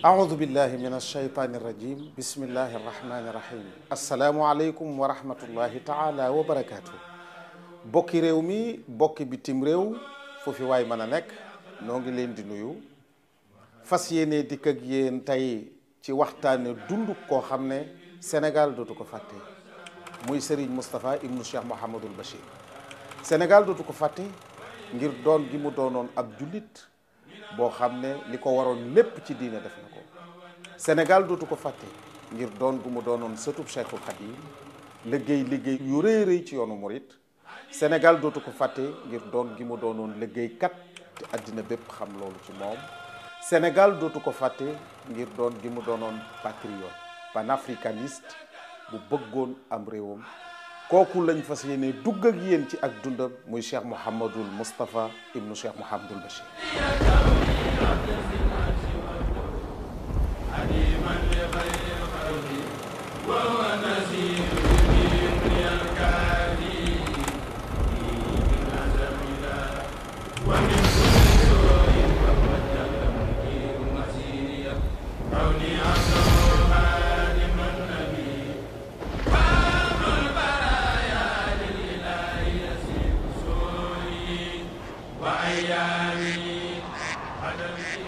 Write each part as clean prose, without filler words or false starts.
أعوذ بالله من الشيطان الرجيم بسم الله الرحمن الرحيم السلام عليكم ورحمة الله تعالى وبركاته bokki réew mi bokki bitim réew foofi waay mën a nekk noo ngi leen di nuyu fas yéene dikk ak yéen tey ci waxtaane dund koo xam ne Sénégal dootu ko fàtte muy Serigne Moustapha ibnu Cheikh Mouhamadul Bachir Sénégal dootu ko fàtte ngir doon gi mu doonoon ab jullit boo xam ne li ko waroon lépp ci diine def na ko Sénégal dootu ko fàtte ngir doon gu mu doonoon sëtub Cheikhul Khadim liggéey yu rëy rëy ci yoonu murit Sénégal dootu ko fàtte ngir doon gi mu doonoon liggéeykat te àddina bépp xam loolu ci moom Sénégal dootu ko fàtte ngir doon gi mu doonoon patriote panafricaniste bu bëggoon am réewam kooku lañ fas yéene dugg ak yéen ci ak dundam muy Cheikh Mouhamadul Moustapha ibnu Cheikh Mouhamadul Bachir.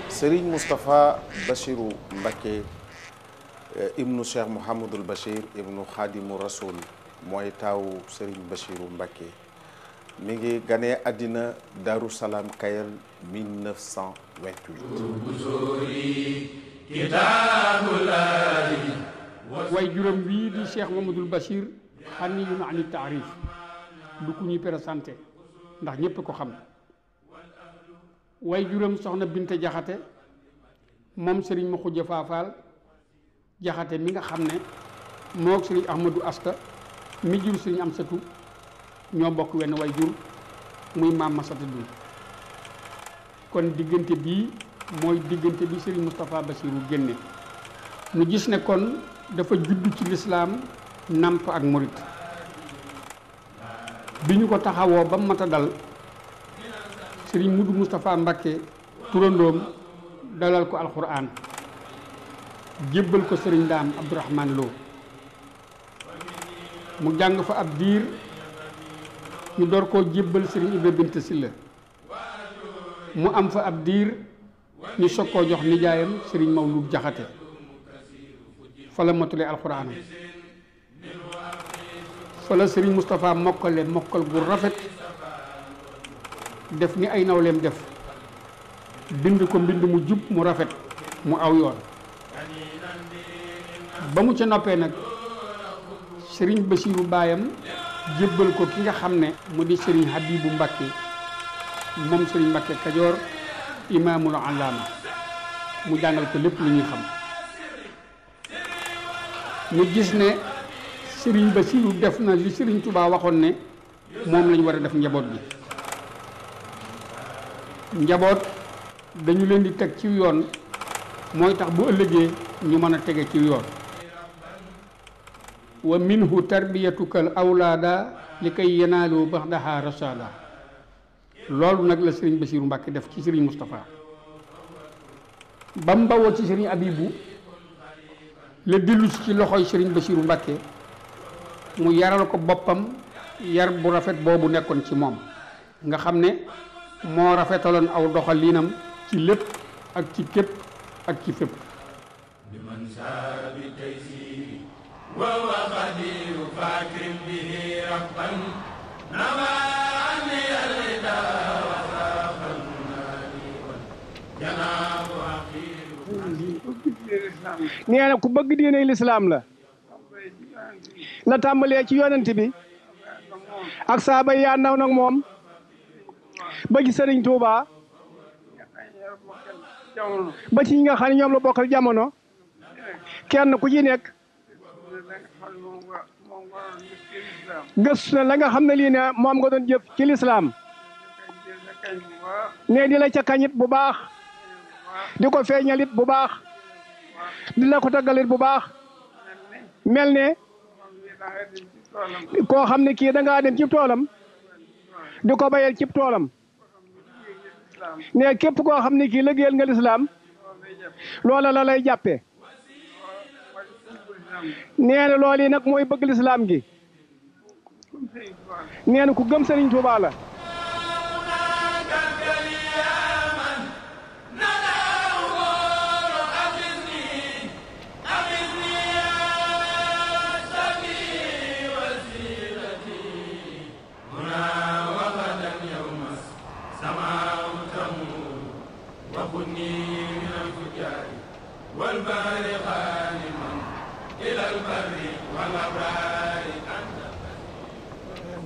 Serigne Moustapha Bachirou Mbacké ibnu Cheikh Mouhamadul Bachir ibnu Khadimu Rasoul mooy taawu Serigne Bachirou Mbacké mi ngi ganee àddina Darou Salam Kayal 1928 way juróom bii di Cheikh Mouhamadul Bachir xaniyun ani taarif du ku ñuy présenté ndax ñépp ko xam way juróom soxna Binte Jaxate moom Serigne Maxuja Faafaal Jaxate mi nga xam ne moog Serigne Ahmadou Asta mi jur Serigne Amsatu ñoo bokk wenn way jur muy maam Masata Dun kon diggante bii mooy diggante bi Serigne Moustapha Bassirou génne nu gis ne kon dafa judd ci lislaam namp ak murit bi ñu ko taxawoo ba mat a dal Serigne Mudu Moustapha Mbacké turandoom dalal ko alxuraan jébbal ko Serigne Ndaam Abdourahman Lo mu jàng fa ab diir ñu door koo jébbal Serigne Ibra Bint Silla mu am fa ab diir ñu soog koo jox nijaayam Serigne Mawlud Jaxate fa la matule alxuraanam fa la Serigne Moustapha mokkale mokkal gu rafet def ni ay nawleem def bind ko mbind mu jub mu rafet mu aw yoon ba mu ca noppee nag Serigne Bassirou baayam jébbal ko ki nga xam ne mu di Serigne Habibou Mbacké moom Serigne Mbacké Kajoor imaamul allaama mu jàngal ko lépp lu ñuy xam mu gis ne Serigne Bassirou def na li Serigne Touba waxoon ne moom lañu war a def njaboot gi njaboot dañu leen di teg ci yoon mooy tax bu ëllëgee ñu mën a tege ci yoon wa minhu tarbiyatukal awlaada li kay yanaalu baxdaha rasada loolu nag la Serigne Bassirou Mbacké def ci Serigne Moustapha ba mu bawoo ci Serigne Abibou la dellu ci loxoy Serigne Bassirou Mbacké mu yaral ko boppam yar bu rafet boobu nekkoon ci moom nga xam ne moo rafetaloon aw doxalinam ci lépp ak ci képp ak ci fépp. nee na ku bëgg diine lislaam la tàmbalee ci yonent bi ak saaba yaa naw nag moom ba ci Sëriñ Tuuba ba ci ñi nga xam ne ñoom la bokkal jamono kenn ku ci nekk gëstu na la nga xam ne lii ne moom nga doon jëf ci lislaam ne di la ca kañit bu baax di ko feeñalit bu baax di la ko taggalit bu baax mel ne koo xam ne kii da ngaa dem ci toolam di ko bayal ci toolam ne képp koo xam ne kii liggéeyal nga lislaam loola la lay jàppee nee na loolu yi nag mooy bëgg lislaam gi nee na ku gëm Sëriñ Tuubaa la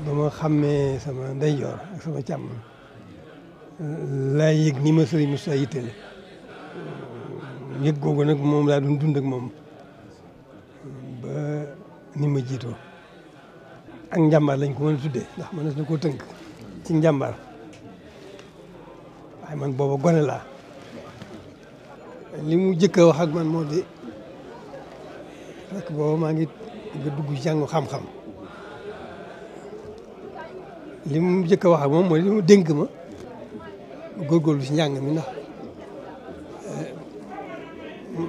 ba ma xàmmee sama ndeyjoor ak sama càmm laa yëg ni ma sëriñ Moussa yittale yëg googu nag moom laa doon dund ak moom ba ni ma jiitoo ak njàmbaar lañ ko mën a tuddee ndax mën na koo tënk ci njàmbaar waaye man booba gone laa li mu jëkk a wax ak man moo di fekk booba maa ngi dugg jàngu xam-xam li mu jëkk a wax ak moom mooy li mu dénk ma góorgóorlu si njàng mi ndax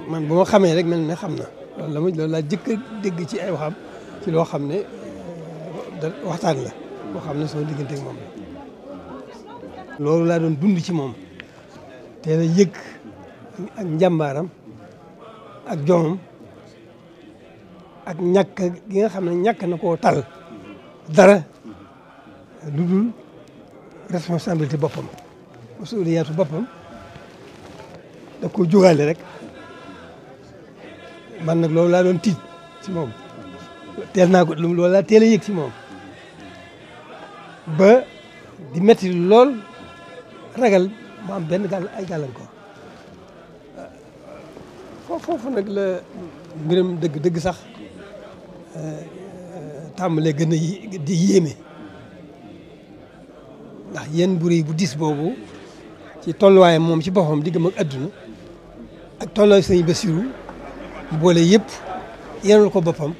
man bu ma xamee rek mel ne xam na loolu laa jëkk a dégg ci ay waxam ci loo xam ne waxtaan la boo xam ne sama diggante ak moom la loolu laa doon dund ci moom teel a yëg ak njàmbaaram ak jomam ak ñàkk gi nga xam ne ñàkk na koo tal dara lu dul responsabilité boppam masuuliyaatu boppam da ko jógaale rek man nag loolu laa doon tiit ci moom teel naa ko loolu laa teel a yëg ci moom ba di metti lool ragal mu am benn ay gàllankoor foofu nag la mbiram dëgg sax tàmbalee gën a di yéeme ndax yéen bu rëy bu diis boobu ci tolluwaayam moom ci boppam diggam ak adduna ak tolluwaay sëñ Basiru boole yëpp yenul ko boppam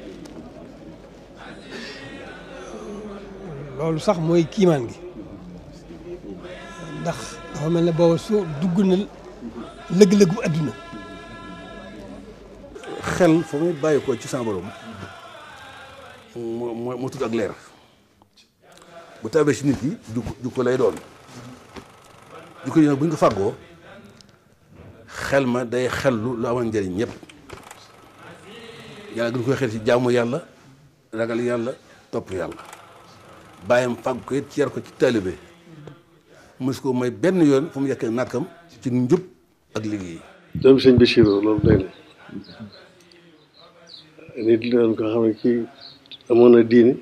loolu sax mooy kiimaan gi ndax dafa mel ne boobu soo dugg na lëg-lëgu adduna xel fa muy bàyyi ko ci sama borom moo tudd ak leer bu tawee si nit yi jukko lay doon jukko yi nag bu ñu ko fàggoo xel ma day xellu lu amal njëriñ ñëpp yàlla gën koy xel ci jaamu yàlla ragal yàlla topp yàlla bàyyam fàgg ko it ci yar ko ci taalibe mos ko may benn yoon fu mu yekkee nàkkam ci njub ak liggéey. doomu sëñ Bachirou loolu doy na nit la doon ko xam ne kii amoon na diine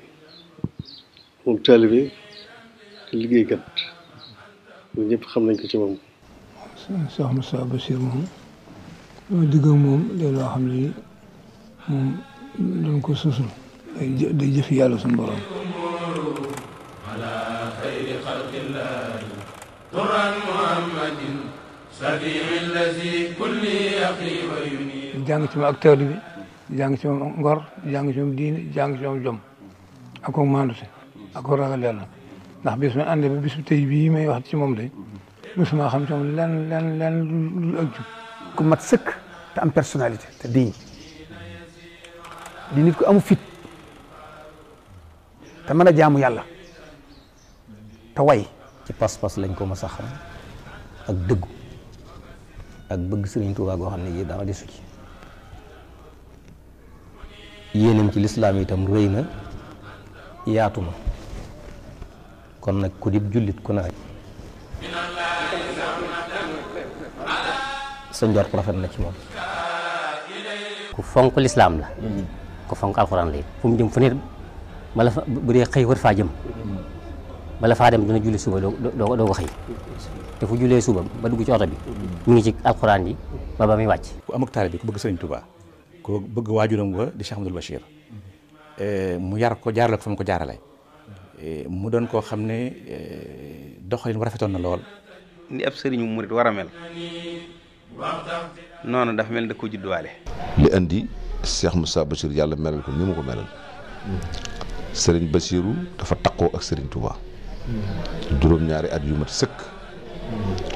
moom taalibe te liggéeykat loolu ñëpp xam nañ ko ci moom. Cheikh Moussa Bachir moom loolu digg ak moom day loo xam ne moom doon ko susul day jëf yàlla suñu borom. jàng ci moom ak tawli bi jàng ci moom ngor jàng ci moom diine jàng ci moom jom ak ko maandute ak ko ragal yàlla ndax bis ma àndee ba bisu tey bii may wax ci moom day mosuma xam ci moom lenn lu ak jub ku mat sëkk te am personnalité te di nit ku amu fit te mën a jaamu yàlla te way ci pas-pas lañ ko mës a xam ak dëggu ak bëgg Sëriñ Tuubaa goo xam ne yi dara desu ci yéenam ci lislaam itam rëy na yaatu na kon nag ku dib jullit ku ne rek sa njort rafet na ci moom. ku fonk lislaam la ku fonk alxuraan la fu mu jëm fu ne bala fa bu dee xëy war faa jëm bala faa dem dina julli suba doo ko xëy te fu jullee suba ba dugg ci oto bi mu ngi ci alxuraan ji ba muy wàcc. ku amuk taalibe bi ku bëgg Sëriñ Tuubaa ku bëgg waajuram wa di Cheikh Amadou Bachir mu yar ko jaarale ko fa mu ko jaarale mu doon koo xam ne doxalin bu rafetoon na lool. ni ab sëriñu murit war a mel noonu dafa mel da ko judduwaale. li andi Cheikh Moussa Bachir yàlla melal ko ni mu ko melal Serigne Bachirou dafa takkoo ak Serigne Touba juróom-ñaari at yu mat sëkk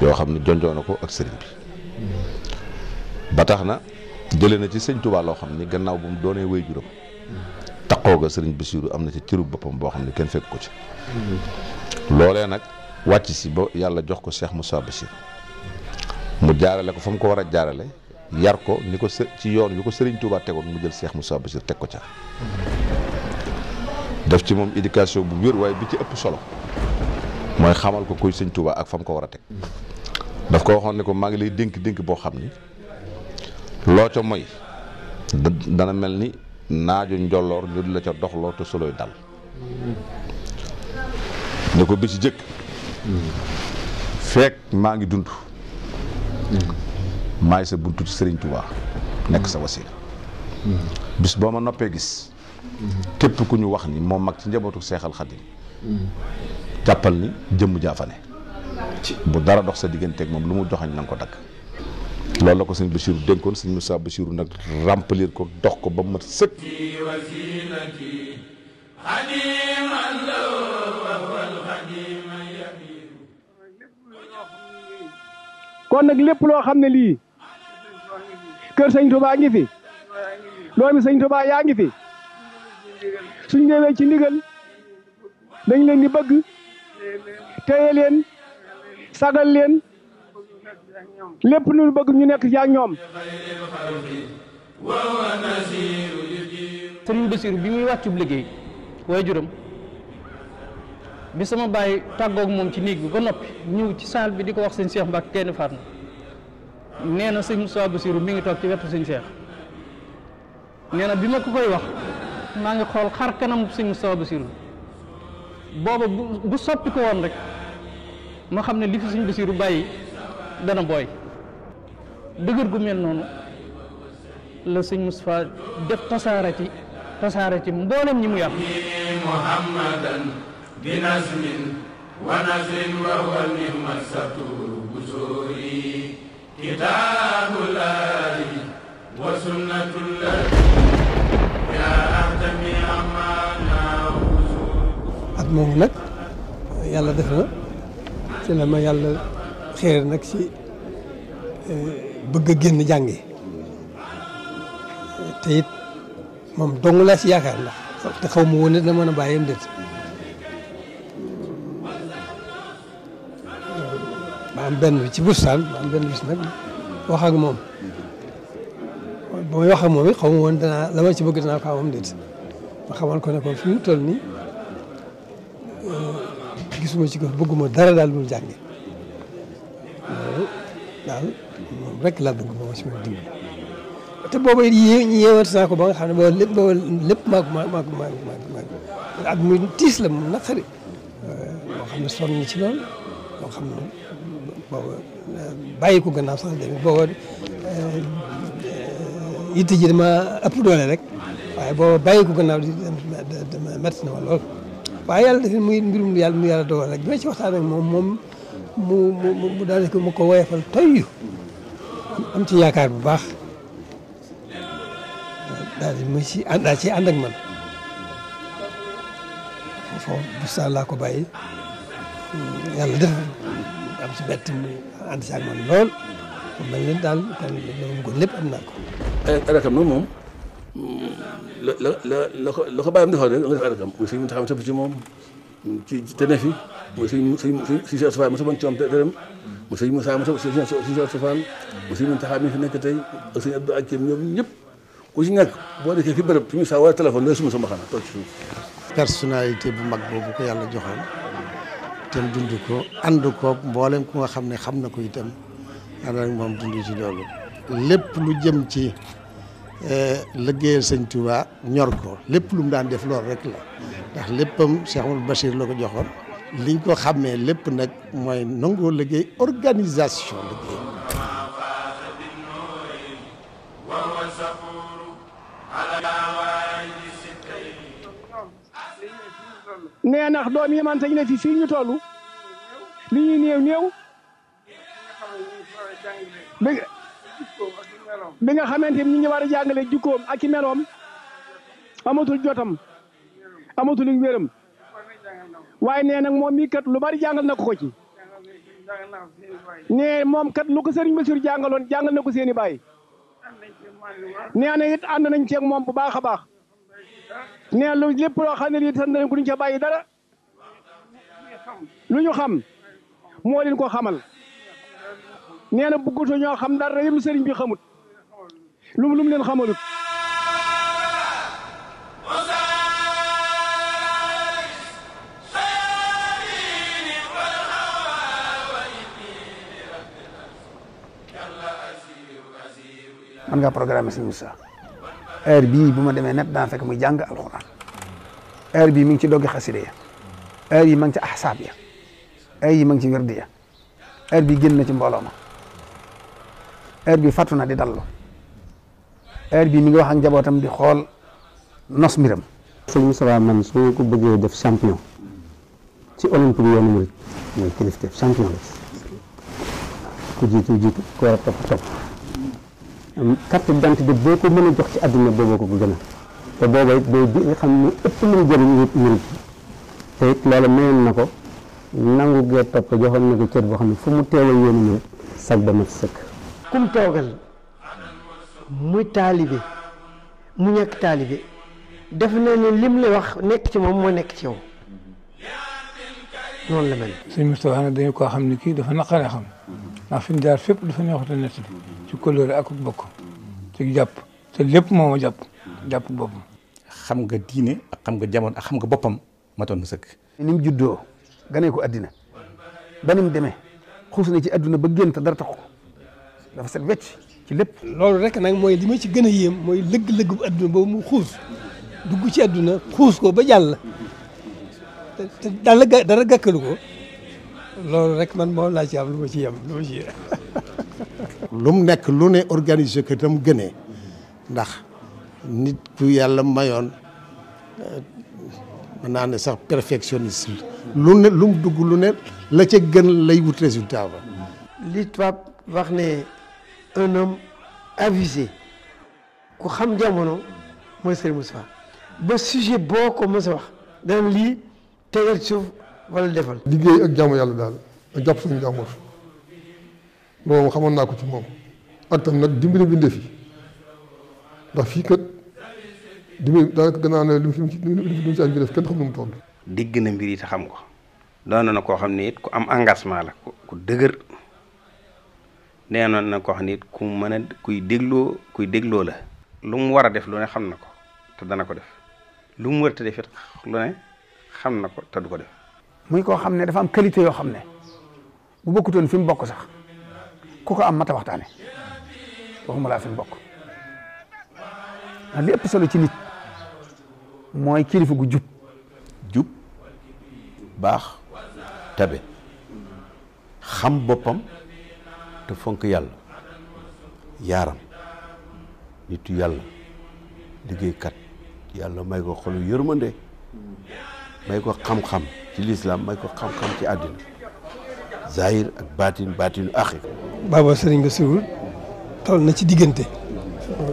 yoo xam ne jonjoo na ko ak Serigne bi ba tax na jëlee na ci Serigne Touba loo xam ni gannaaw bu mu doonee wéy juróom takkoo ga Serigne Bachirou am na ci cëru boppam boo xam ne kenn fekk ko ci loolee nag wàcc si ba yàlla jox ko Cheikh Moussa Bachir mu jaarale ko fa mu ko war a jaarale yar ko ni ko ci yoon yu ko Serigne Touba tegoon mu jël Cheikh Moussa Bachir teg ko ca def ci moom éducation bu wér waaye bi ci ëpp solo mooy xamal ko kuy Serigne Touba ak fa mu ko war a teg daf ko waxoon ne ko maa ngi lay dénk boo xam ni loo ca moy dana mel ni naaju njolloor ñu di la ca doxloo te soloy dal ne ko bi ci jëkk fekk maa ngi dund maay sa buntu ci Serigne Touba nekk sa wasila bis boo ma noppee gis képp ku ñu wax ni moom mag ci njabootu Seexal Xadim jàppal ni jëmm jaafane bu dara dox sa digganteeg moom lu mu joxañ na nga ko dagg loolu la ko sëñ Bachirou dénkoon sëñ Moussa Bachirou nag remplir ko dox ko ba mat sëkk. kon nag lépp loo xam ne lii kër sëñ Touba ngi fi doomi sëñ Touba yaa ngi fi suñ ñëwee ci ndigal dañ leen di bëgg téye leen sagal leen lépp lu bëgg ñu nekk ci ak ñoom. sëriñ Basiru bi muy wàccub liggéey waaye juróom bi sama baay tàggoog moom ci néeg bi ba noppi ñëw ci saal bi di ko wax sëñ Cheikh Mbacke kenn faat na nee na sëñ Moussa Basiru mi ngi toog ci wetu sëñ Cheikh nee na bi ma ko koy wax maa ngi xool xar kanam sëñ Moussa Basiru booba bu soppi ko woon rek ma xam ne li fi sëñ Basiru bàyyi dana booy dëgër gu mel noonu la sëñ Moustapha def tasaare ci mboolem ñi mu yàq bi nasmin wa nasrin wa huwa ni'mat satur busuri kitabullahi wa sunnatullahi ya ahtami amana at moomu nag yàlla def na ci la ma yàlla xeer nag ci bëgg a génn jàngi te it moom dong laa ci yaakaar ndax te xaw ma woon ne dina mën a bàyyi am déet ma am benn bi ci bustaan ma am benn bis nag wax ak moom ba may wax ak moom it xaw ma woon danaa la ma ci bëgg danaa ko am déet ma xamal ko ne ko fi mu toll nii gisuma ci ko bëgguma dara daal lu jàngi loolu daal moom rek laa bëgg moom si ma dimbali te booba it yéewante naa ko ba nga xam ne booba lépp maa ak muy tiis la moom naqari moo xam ne sonn ci loolu moo xam ne booba bàyyi ko gannaaw sax demee booba yitte ji dama ëpp doole rek waaye booba bàyyi ko gannaaw di métti na ma lool waaye yàlla def muy mbirum yàlla mu yàlla dogal rek bi ma ci waxtaan ak moom mu daanaka mu ko woyofal toyyu am ci yaakaar bu baax daal di mu ci ànd ak man foofu bustaan laa ko bàyyi yàlla def am ci bett mu ànd ci ak man lool mel ne daal kon loolu ko lépp am naa ko. ay rakam nag moom la ko bàyyam defoon rek nga def ay rakam muy sëñ Mountakha topp ci moom ci te ne fi muy sëñ Sofane ma ci moom dërëm mu sëñ Moussa ma sëñ Sofane mu sëñ Mountakha mi fi nekk tey ak sëñ Abdou Akim ñoom ñëpp ku ci nekk boo nekkee fi bërëb fi mu saa wala téléphone looy suma sa mbaxana toog ci suuf. personnalité bu mag boobu ko yàlla joxoon te mu dund ko ànd ko mboolem ku nga xam ne xam na ko itam ànd ak moom dund ci loolu lépp lu jëm ci liggéeyal sëñ Touba ñor ko lépp lu mu daan def loolu rek la ndax léppam Cheikh Amadou Bachir la ko joxoon liñ ko xàmmee lépp nag mooy nangoo liggéey organisation liggéey. nee nax doom yi man sañ ne fi fii ñu toll li ñuy néew néew bi nga xamante ni ñu ngi war a jàngale jukkoom ak i meloom amatul jotam amatul wéram waaye nee nag moom mii kat lu bari jàngal na ko ci nee moom kat lu ko sëriñ Bassirou jàngaloon jàngal na ko seeni baay nee na it ànd nañ ceeg moom bu baax a baax nee lu lépp loo xam ne lii sant nañ ko duñ ca bàyyi dara lu ñu xam moo leen ko xamal nee na bëggutu ñoo xam dara yëpp lu sëriñ bi xamut lu mu leen xamalut man ngaa programme sëñ Moussa heure bii bu ma demee net dana fekk muy jàng alxuraan heure bii mi ngi ci doggi xaside ya heure yi ma ngi ci ahsaab ya heure yi ma ngi ci wirdi ya heure bii génn na ci mbooloo ma heure bii fàttu na di dallu heure bii mi ngi wax ak njabootam di xool nos mbiram. sëñ Moussa man su ma ko bëggee def champion ci olympique yoonu murid mooy kilifteef champion la ku jiitu ku war a topp carte d'identité boo ko mën a jox ci àdduna booboo ko gën a te booba it day nga xam ne ëpp lu mu jëriñ murid te it loolu mayoon na ko nangu gee topp joxoon na ko cër boo xam ne fu mu teewal yoonu murid sag ba mat sëkk. kum toogal muy taalibe mu ñàkk taalibe def na ne lim la wax nekk ci moom moo nekk ci yow noonu la mel. sëñ Moustapha nag dañu koo xam ne kii dafa naqaree xam ndax fi mu jaar fépp dafa neexut a nettali ci kóllëre ak bokk ci jàpp te lépp moo ma jàpp boppam. xam nga diine ak xam nga jamono ak xam nga boppam matoon na sëkk. ni mu juddoo ganee ko addina ba ni mu demee xuus na ci adduna ba génn te dara taxu ko dafa set wecc ci lépp. loolu rek nag mooy li ma ci gën a yéem mooy lëgg-lëgg bu adduna boobu mu xuus dugg ci adduna xuus ko ba jàll te dara gàkkalu ko loolu rek man moom laa ci am lu ma ci yem lu ma ci lu mu nekk lu ne organiser ko tam gënee ndax nit ku yàlla mayoon mën naa ne sax perfectionniste lu ne lu mu dugg lu ne la ca gën lay wut résultat ba. li tubaab wax ne un homme avisé ku xam jamono mooy Serigne Moustapha ba sujet boo ko mos a wax dana lii tegal suuf wala defal. liggéey ak jaamu yàlla daal ak jàpp suñu jàmbur loolu xamoon naa ko ci moom ak tam nag dimbali bindee fi ndax fii kat dimbali daanaka gannaaw ne li mu ci añ bi def kenn xam nu mu toll. digg na mbir yi te xam ko doon na koo xam ne it ku am engagement la ku dëgër nee na koo xam ne it ku mën a kuy dégloo la. lu mu war a def lu ne xam na ko te dana ko def lu mu war a def it lu ne xam na ko te du ko def. muy koo xam ne dafa am qualité yoo xam ne bu bokkutoon fi mu bokk sax ku ko am mata waxtaane waxuma laa fi mu bokk li ëpp solo ci nit mooy kilifa gu jub baax tabe xam boppam te fonk yàlla yaaram nitu yàlla liggéeykat yàlla may ko xolu yërmande may ko xam-xam ci lislaam may ko xam-xam ci àddina zahir ak baatinu axir. Baba Serigne Bassirou toll na ci diggante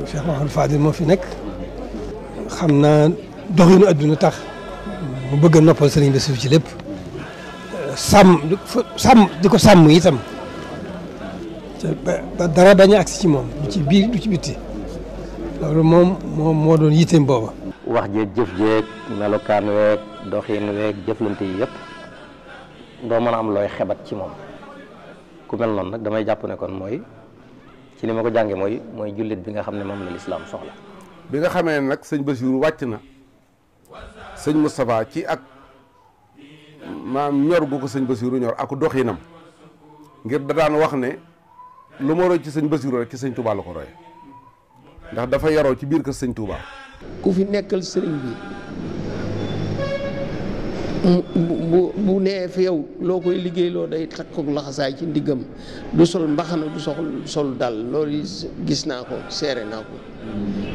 Cheikh Mouhamadou Fadil moo fi nekk xam naa doxinu adduna tax mu bëgg a noppal Serigne Bassirou ci lépp sàmm di ko sàmm itam ba dara bañ a agsi ci moom du ci biir du ci bitti loolu moom moo doon yitteem booba. wax jeeg jëf jeeg melokaan weeg doxin weeg jëflante yi yëpp doo mën a am looy xebat ci moom ku mel noonu nag damay jàpp ne kon mooy ci ni ma ko jànge mooy jullit bi nga xam ne moom la lislaam soxla bi nga xamee nag sëñ Bassirou wàcc na sëñ Moustapha ci ak maam ñor gu ko sëñ Bassirou ñor ak doxinam ngir da daan wax ne lu ma roy ci sëñ Bassirou rek ci sëñ Touba la ko roye ndax dafa yaroo ci biir kër sëñ Touba. ku fi nekkal sëriñ bi bu nee fi yow loo koy liggéeyloo day takkook laxasaay ci ndiggam du sol mbaxana du sol dal loolu gis naa ko seere naa ko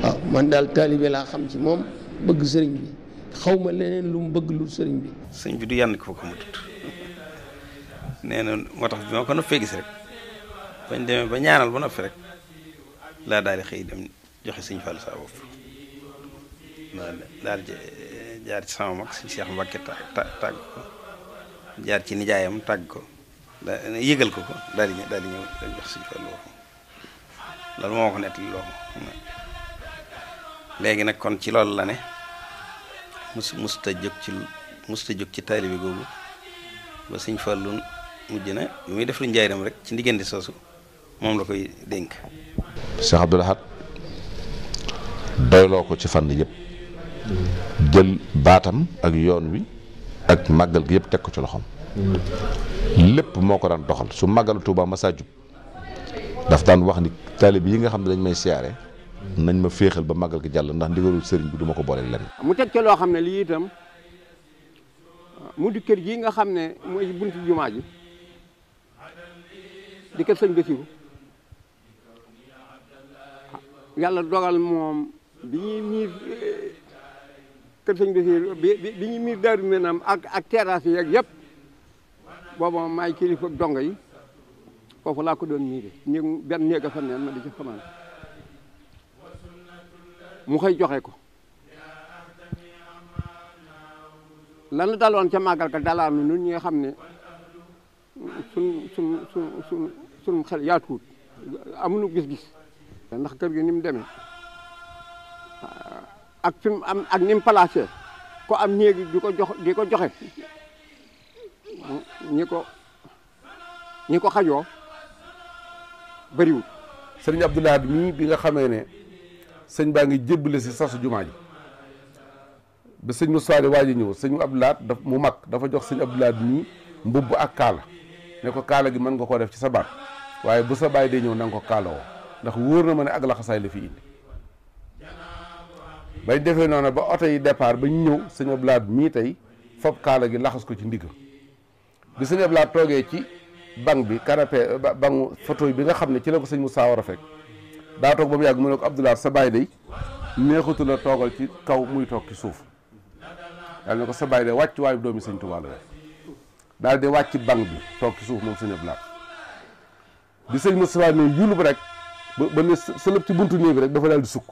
waaw man daal taalibe laa xam ci moom bëgg sëriñ bi xaw ma leneen lu mu bëgg lu sëriñ bi. sëñ bi du yann ko fa ko mu tut nee na moo tax bi ma ko noppee gis rek bañ demee ba ñaanal ba noppi rek laa daal di xëy dem joxe sëñ Fallou saa bopp daal jaar ci sama mag sëñ Cheikh Mbacke tàgg ko jaar ci nijaayam tàgg ko yëgal ko daal di ñëw dem jox sëñ Fallou loolu moo ko nettali loo léegi nag kon ci loolu la ne musta jóg ci taalibe googu ba sëñ Fallou mujj na bi muy def lu njaaram rek ci ndiggante soosu moom la koy dénk. Cheikh Abdoul Ahad doyloo ko ci fànn yëpp jël baatam ak yoon wi ak màggal gi yëpp teg ko ci loxoom lépp moo ko daan doxal su màggalu Tuuba masaa jub daf daan wax ni taalibe yi nga xam ne dañ may siyaare nañ ma féexal ba màggal gi jàll ndax ndigalul sëriñ bi du ma ko boole lenn. mu teg ca loo xam ne lii itam mu di kër gi nga xam ne mooy buntu jumaa ji di kër sëñ Bassirou yàlla dogal moom bi ñuy miir kër sëñ Bassirou bi ñuy miir Daaru Minam ak terrasse yi ak yëpp booba maay kilifa dongo yi foofu laa ko doon miire benn néeg a fa neen ma di ci fanaan mu xëy joxe ko lanu daloon ca màggal ka dalaanu nun ñi nga xam ne sun xel yaatuwut amuñu gis-gis ndax kër gi ni mu demee ak fi mu am ak ni mu placé ko am néegi di ko joxe ñi ko xajoo bëriwul. sëriñ Abdoul Ahad mii bi nga xamee ne sëñ baa ngi jébbale si sasu jumaa ji ba sëñ Moussa waaj a ñëw sëñ Abdoul Ahad mu mag dafa jox sëñ Abdoul Ahad mii mbubb ak kaala ne ko kaala gi mën nga koo def ci sa baat waaye bu sa baay day ñëw na nga ko kaala woo ndax wóor na ma ne ak laxasaay la fi indi bañ defee noonu ba oto yi départ ba ñu ñëw sëñ Abdoul Ahad mii tey fab kaala gi laxas ko ci ndigam bi sëñ Abdoul Ahad toogee ci banc bi canapé bangu photo bi nga xam ne ci la ko sëñ Moussa war a fekk daa toog ba mu yàgg mu ne ko Abdoul Ahad sa baay day neexutu la toogal ci kaw muy toog ci suuf daal ne ko sa baay day wàcc waayu doomi sëñ Tuubaa la daal di wàcc banc bi toog ci suuf moom sëñ Abdoul Ahad bi sëñ Moussa ne yulub rek ba ne sëlëb ci buntu néeg bi rek dafa daal di sukk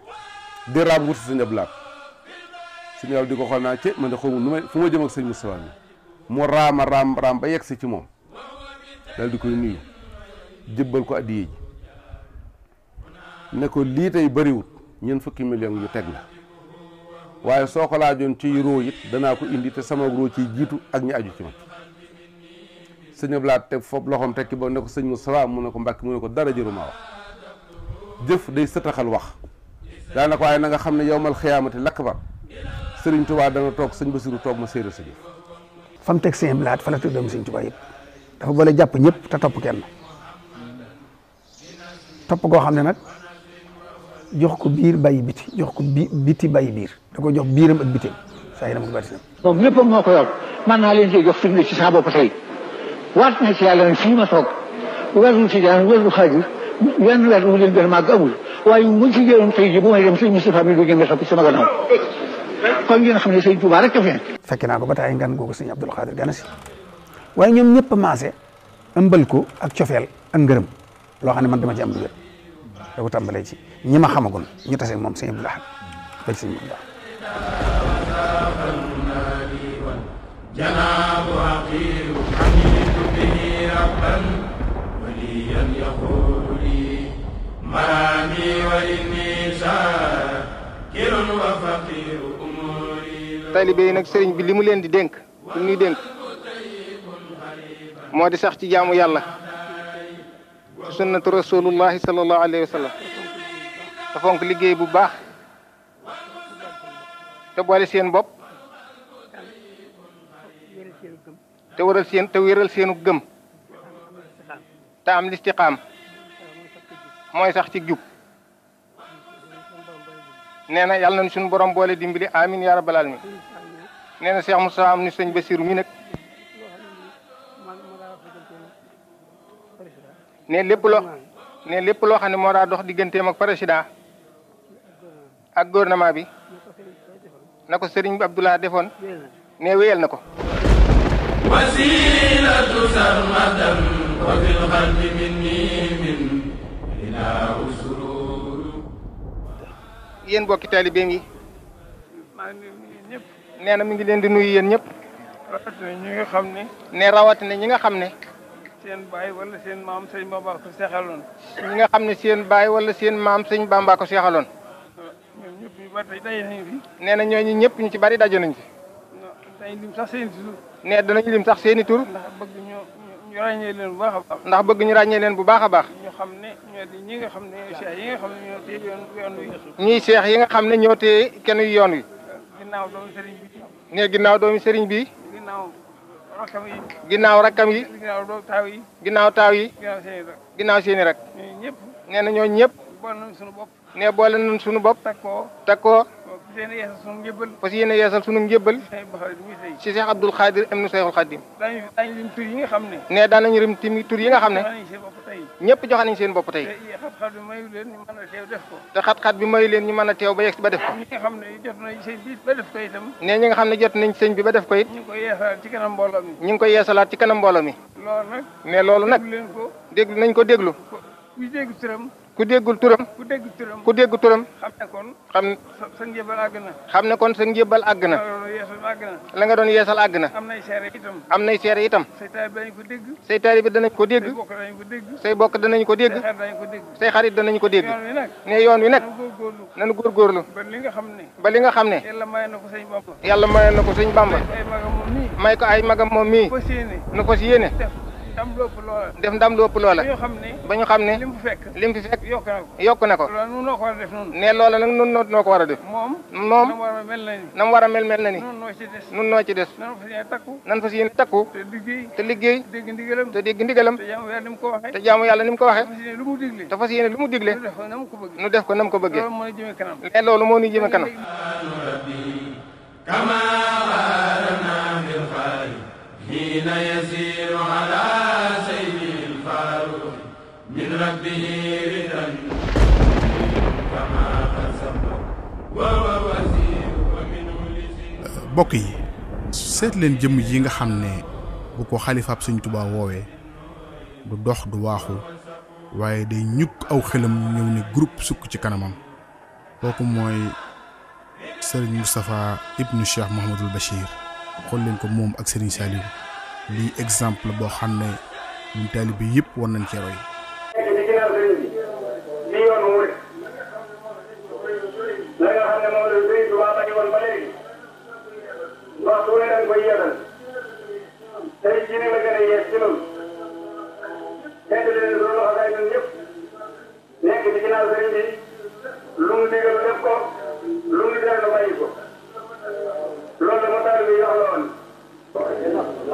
di raam wuti sëñ Abdoul Ahad sëñ Abdoul di ko xool naa ci man de xawma nu may fu ma jëm ak sëñ Moussa mi mu raam ba yegg si ci moom daal di koy nuyu jébbal ko addiye ji ne ko lii tey bëriwut ñeent fukki million yu teg la waaye soo ko laajoon ci roo it danaa ko indi te sama roo ciy jiitu ak ñi aju ci man sëñ Abdoul Ahad teg foofu loxoom tekki ba ne ko sëñ Moussa mu ne ko Mbàkke mu ne ko dara jëru maa wax jëf day sëtaxal wax daanaka waaye na nga xam ne yowmal xiyaamati lakk ba sëriñ Tuubaa dana toog sëñ Bassirou toog ma séeréer sa jëf fa mu teg sëñ Abdoul Ahad fa la teg doomu sëñ Tuubaa yëpp dafa boole jàpp ñëpp te topp kenn topp koo xam ne nag jox ko biir bàyyi biti jox ko biti bàyyi biir da ko jox biiram ak bitim saa yi dama ko bàyyi moom lépp moo ko yor man naa leen cee jox firnde ci saa bopp tey waat na ci yàlla ne fii ma toog weeru tijaan weeru xaadir wenn weer wu leen gën a màgg amul waaye muñ ci jëloon tey ji bu may dem sëñ Moustapha mi du gën a topp sama gannaaw kon ngeen xam ne sëñ Touba rek a fi fekk naa ko ba taay ngan googu sëñ Abdoul Khadir Gana si waaye ñoom ñëpp a maase ëmbal ko ak cofeel ak ngërëm loo xam ne man dama ci am lu wér da ko tàmbalee ci ñi ma xamagoon ñu tase moom sëñ Abdoul Ahad ba ci sëñ Abdoul Ahad جناب عقيل حميد به ربا وليا يقول لي مرامي وإني شاكر وفقير أموري. taalibe yi nag sëriñ bi li mu leen di dénk li ñuy dénk moo di sax ci jaamu yàlla sunnatu rasulullahi sallallahu alayhi wa sallam te fonk liggéey bu baax te boole seen bopp te wéral seenu gëm te am listiqaam mooy sax ci jub nee na yàlla nañu suñu borom boole dimbali amin ya rabbal alamin nee na Cheikh Moussa am ni sëñ Bassirou mi nag ne lépp loo xam ne moo daa dox digganteem ak président ak gouvernement bi na ko sëriñ bi Abdoulaye defoon ne wéyal na ko wasilatu sarmadan wa fil qalbi minni min ila usurur yéen bokki taalibeem yi nee na mi ngi leen di nuyu yéen ñëpp rawatina ñi nga xam ne ne rawatina ñi nga xam ne seen baay wala seen maam sëñ Bamba ko seexaloon ñi nga xam ne seen baay wala seen maam sëñ Bamba ko seexaloon ñoom ñëpp ñu bari daje nañ fi nee na ñooñu ñëpp ñu ci bari daje nañ fi dañ lim sax seen tur ne danañu lim sax seeni tur ndax bëgg ñu ràññee leen bu baax a baax ndax bëgg ñu ràññee leen bu baax a baax ñu xam ne ñoo di ñi nga xam ne seex yi nga xam ne ñoo téye yoon wi ñii seex yi nga xam ne ñoo téye kenn yoon wi ginnaaw doomu sëriñ bi ne ginnaaw doomi sëriñ bi ginnaaw rakkam yi ginnaaw rakkam yi ginnaaw taaw yi ginnaaw taaw yi ginnaaw seeni rak ginnaaw seeni rak ñëpp nee na ñooñu ñëpp boole nañ suñu bopp ne boole nañ suñu bopp takkoo fas yéene yeesal sunu njëbbal ci Cheikh Abdoul Khadir ibnu Cheikhul Khadim daañu lim tur yi nga xam ne ne daanañu rim timi tur yi nga xam ne ñëpp joxe nañ seen bopp tey xat-xat bi mayu leen ñu mën a teew def ko te xat-xat bi mayu leen ñu mën a teew ba yegg ba def ko ñi nga xam ne jot nañ sëñ bi ba def ko itam ne ñi nga xam ne jot nañ sëñ bi ba def ko it ñu ngi koy yeesalaat ci kanam mbooloo mi ñu ngi koy yeesalaat ci kanam mbooloo mi loolu nag ne loolu nag déglu nañ ko déglu ku dégg turam ku déggul turam ku dégg turam xam ne kon sa njëbal àgg na xam ne kon sa njëbal àgg na la nga doon yeesal àgg na am nay seere itam am nay seere itam say taalibe danañ ko dégg say taalibe danañ ko dégg say bokk danañ ko dégg say xarit danañ ko dégg ne yoon wi nag nañu góorgóorlu ba li nga xam ne yàlla maye na ko sëñ Bamba may ko ay magam moom mii nu ko si yéene def ndam lu ëpp loola ba ñu xam ne lim fi fekk yokk na ko ne loola nag nun noo ko war a def moom na mu war a mel na ni nun noo ci des nan fa si yéene takku te liggéey te dégg ndigalam te jaamu yàlla ni mu ko waxee te fa si yéene lu mu digle nu def ko nam ko bëggee ne loolu moo ñuy jëme kanam حين يسير على سيد الفاروق من ربه رضا كما قسم وهو وزير ومنه bokk yi seet leen jëmm yi nga xam ne bu ko xalifaab Sëñ Tuubaa woowee du dox du waaxu waaye day ñukk aw xelam ñëw ne groupe sukk ci kanamam kooku mooy Sëriñ Moustapha ibnu Cheikh Mouhamadul Bachir xool leen ko moom ak Serigne Saliou lii exemple boo xam ne ñun taalibe yëpp war nañ cee roy. lii yoon wu rek la nga xam ne moom la Serigne Touba bañ woon ba léegi waxtu wu ne dañ koy yeesal tey jii nii la gën a yees ci noonu fekk leen loolu loxo day ñun ñëpp nekk ci ginnaaw Serigne bi lu mu digal def ko lu mu def lu bàyyi ko loolu la ma taalibe yi wax la woon.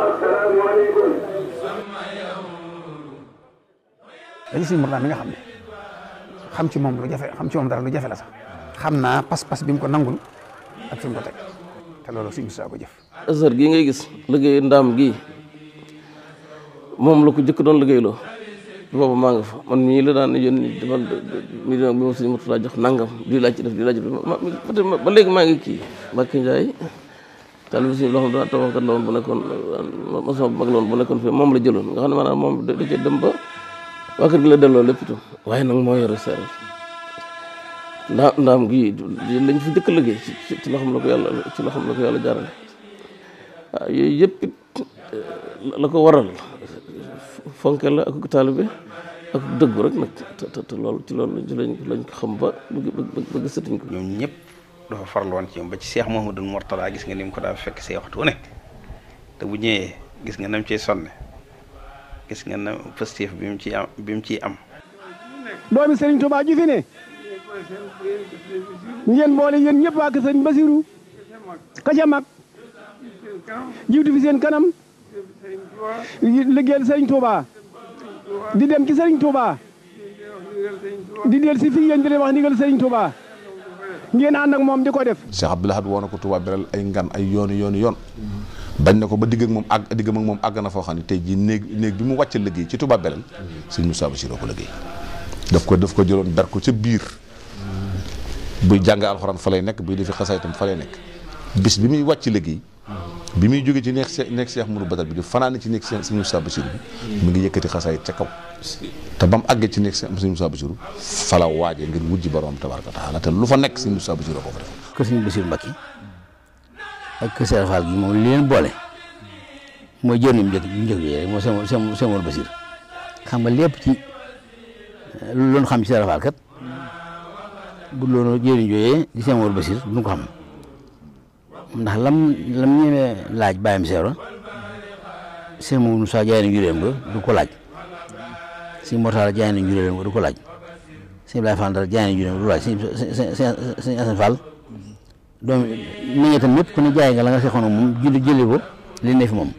asalaamaaleykum. dañu Sëñ Murtada mi nga xam ne xam ci moom lu jafe xam ci moom dara lu jafe la sax xam naa pas-pas bi mu ko nangul ak fi mu ko teg te loolu Sëñ Musaa ko jëf. Azhar gii ngay gis liggéey ndaam gii moom la ko jëkk doon liggéeyloo boobu maa nga fa man mii la daan yónni defal mi bi ma Sëñ Murtada jox nangam di laaj ci def di laaj ba léegi maa ngi kii Mbàkke Njaay taalibe si loo xam ne tabaxkat la woon bu nekkoon maçon bu mag la woon bu nekkoon fii moom la jëloon nga xam ne maanaam moom da cee dem ba waa kër gi la delloo lépp itam waaye nag moo yore seeral ndaam gii lañ fi dëkk liggéey ci loo xam la ko yàlla jaarale waaw yooyu yëpp it la ko waral fonke la ak taalibe ak dëggu rek nag te loolu ci lañ ko xam ba gisatuñ ko ñoom ñëpp dafa farlu woon ci ñoom ba ci Cheikh Mouhamadoul Mourtada gis nga ni mu ko daa fekk see waxtu wu ne te bu ñëwee gis nga nam ciy sonne gis nga na positif bi mu ciy am doomi Serigne Touba ji fi ne ngeen boole yéen ñëpp waa Serigne Bassirou ka ca mag jiitu fi seen kanam liggéeyal Sëriñ Touba di dem ci Sëriñ Touba di del si fii yéen di leen wax ndigal Sëriñ Touba ngeen ànd ak moom di ko def. Cheikh Abdoul Ahad woo na ko Touba beral ay ngan ay yoon bañ na ko ba digg ak moom àgg na foo xam ne tey jii néeg bi mu wàcc liggéey ci Touba belal sëñ Moussa Bassirou ko liggéey daf ko jëloon ber ko ca biir buy jàng alxuraan fa lay nekk buy defi xasaay itam fa lay nekk bis bi muy wàcc liggéey bi muy jóge ci nekk Cheikh Mourou Badal bi di fanaan ci nekk sëñ Moussa Bassirou bi mu ngi yëkkati xasaay ca kaw te ba mu àggee ci nekk sëñ Moussa Bassirou fa la waaje ngir wujji borom tabaraka taala te lu fa nekk sëñ Moussa Bassirou ko fa def. kër sëñ Bassirou Mbacké ak kër Serigne Fall gi moom li leen boole mooy jëriñu njëkk yi rek mooy Sëñ Mor Bassir xam nga lépp ci lu loon xam ci Serigne Fall kat bu loolu jëriñ jooyee di Sëñ Mor Bassir duñ ko xam ndax lam ñemee laaj bàyyam seero Sëñ Moussa jaay na njuréem ba du ko laaj Sëñ Mortala jaay na njuréem ba du ko laaj Sëñ Ibrahima Fall dara jaay na njuréem ba du laaj Sëñ Assane Fall donc ni nga tam ñëpp ku ne jaay nga la nga seexoon moom jëli ko li ne fi moom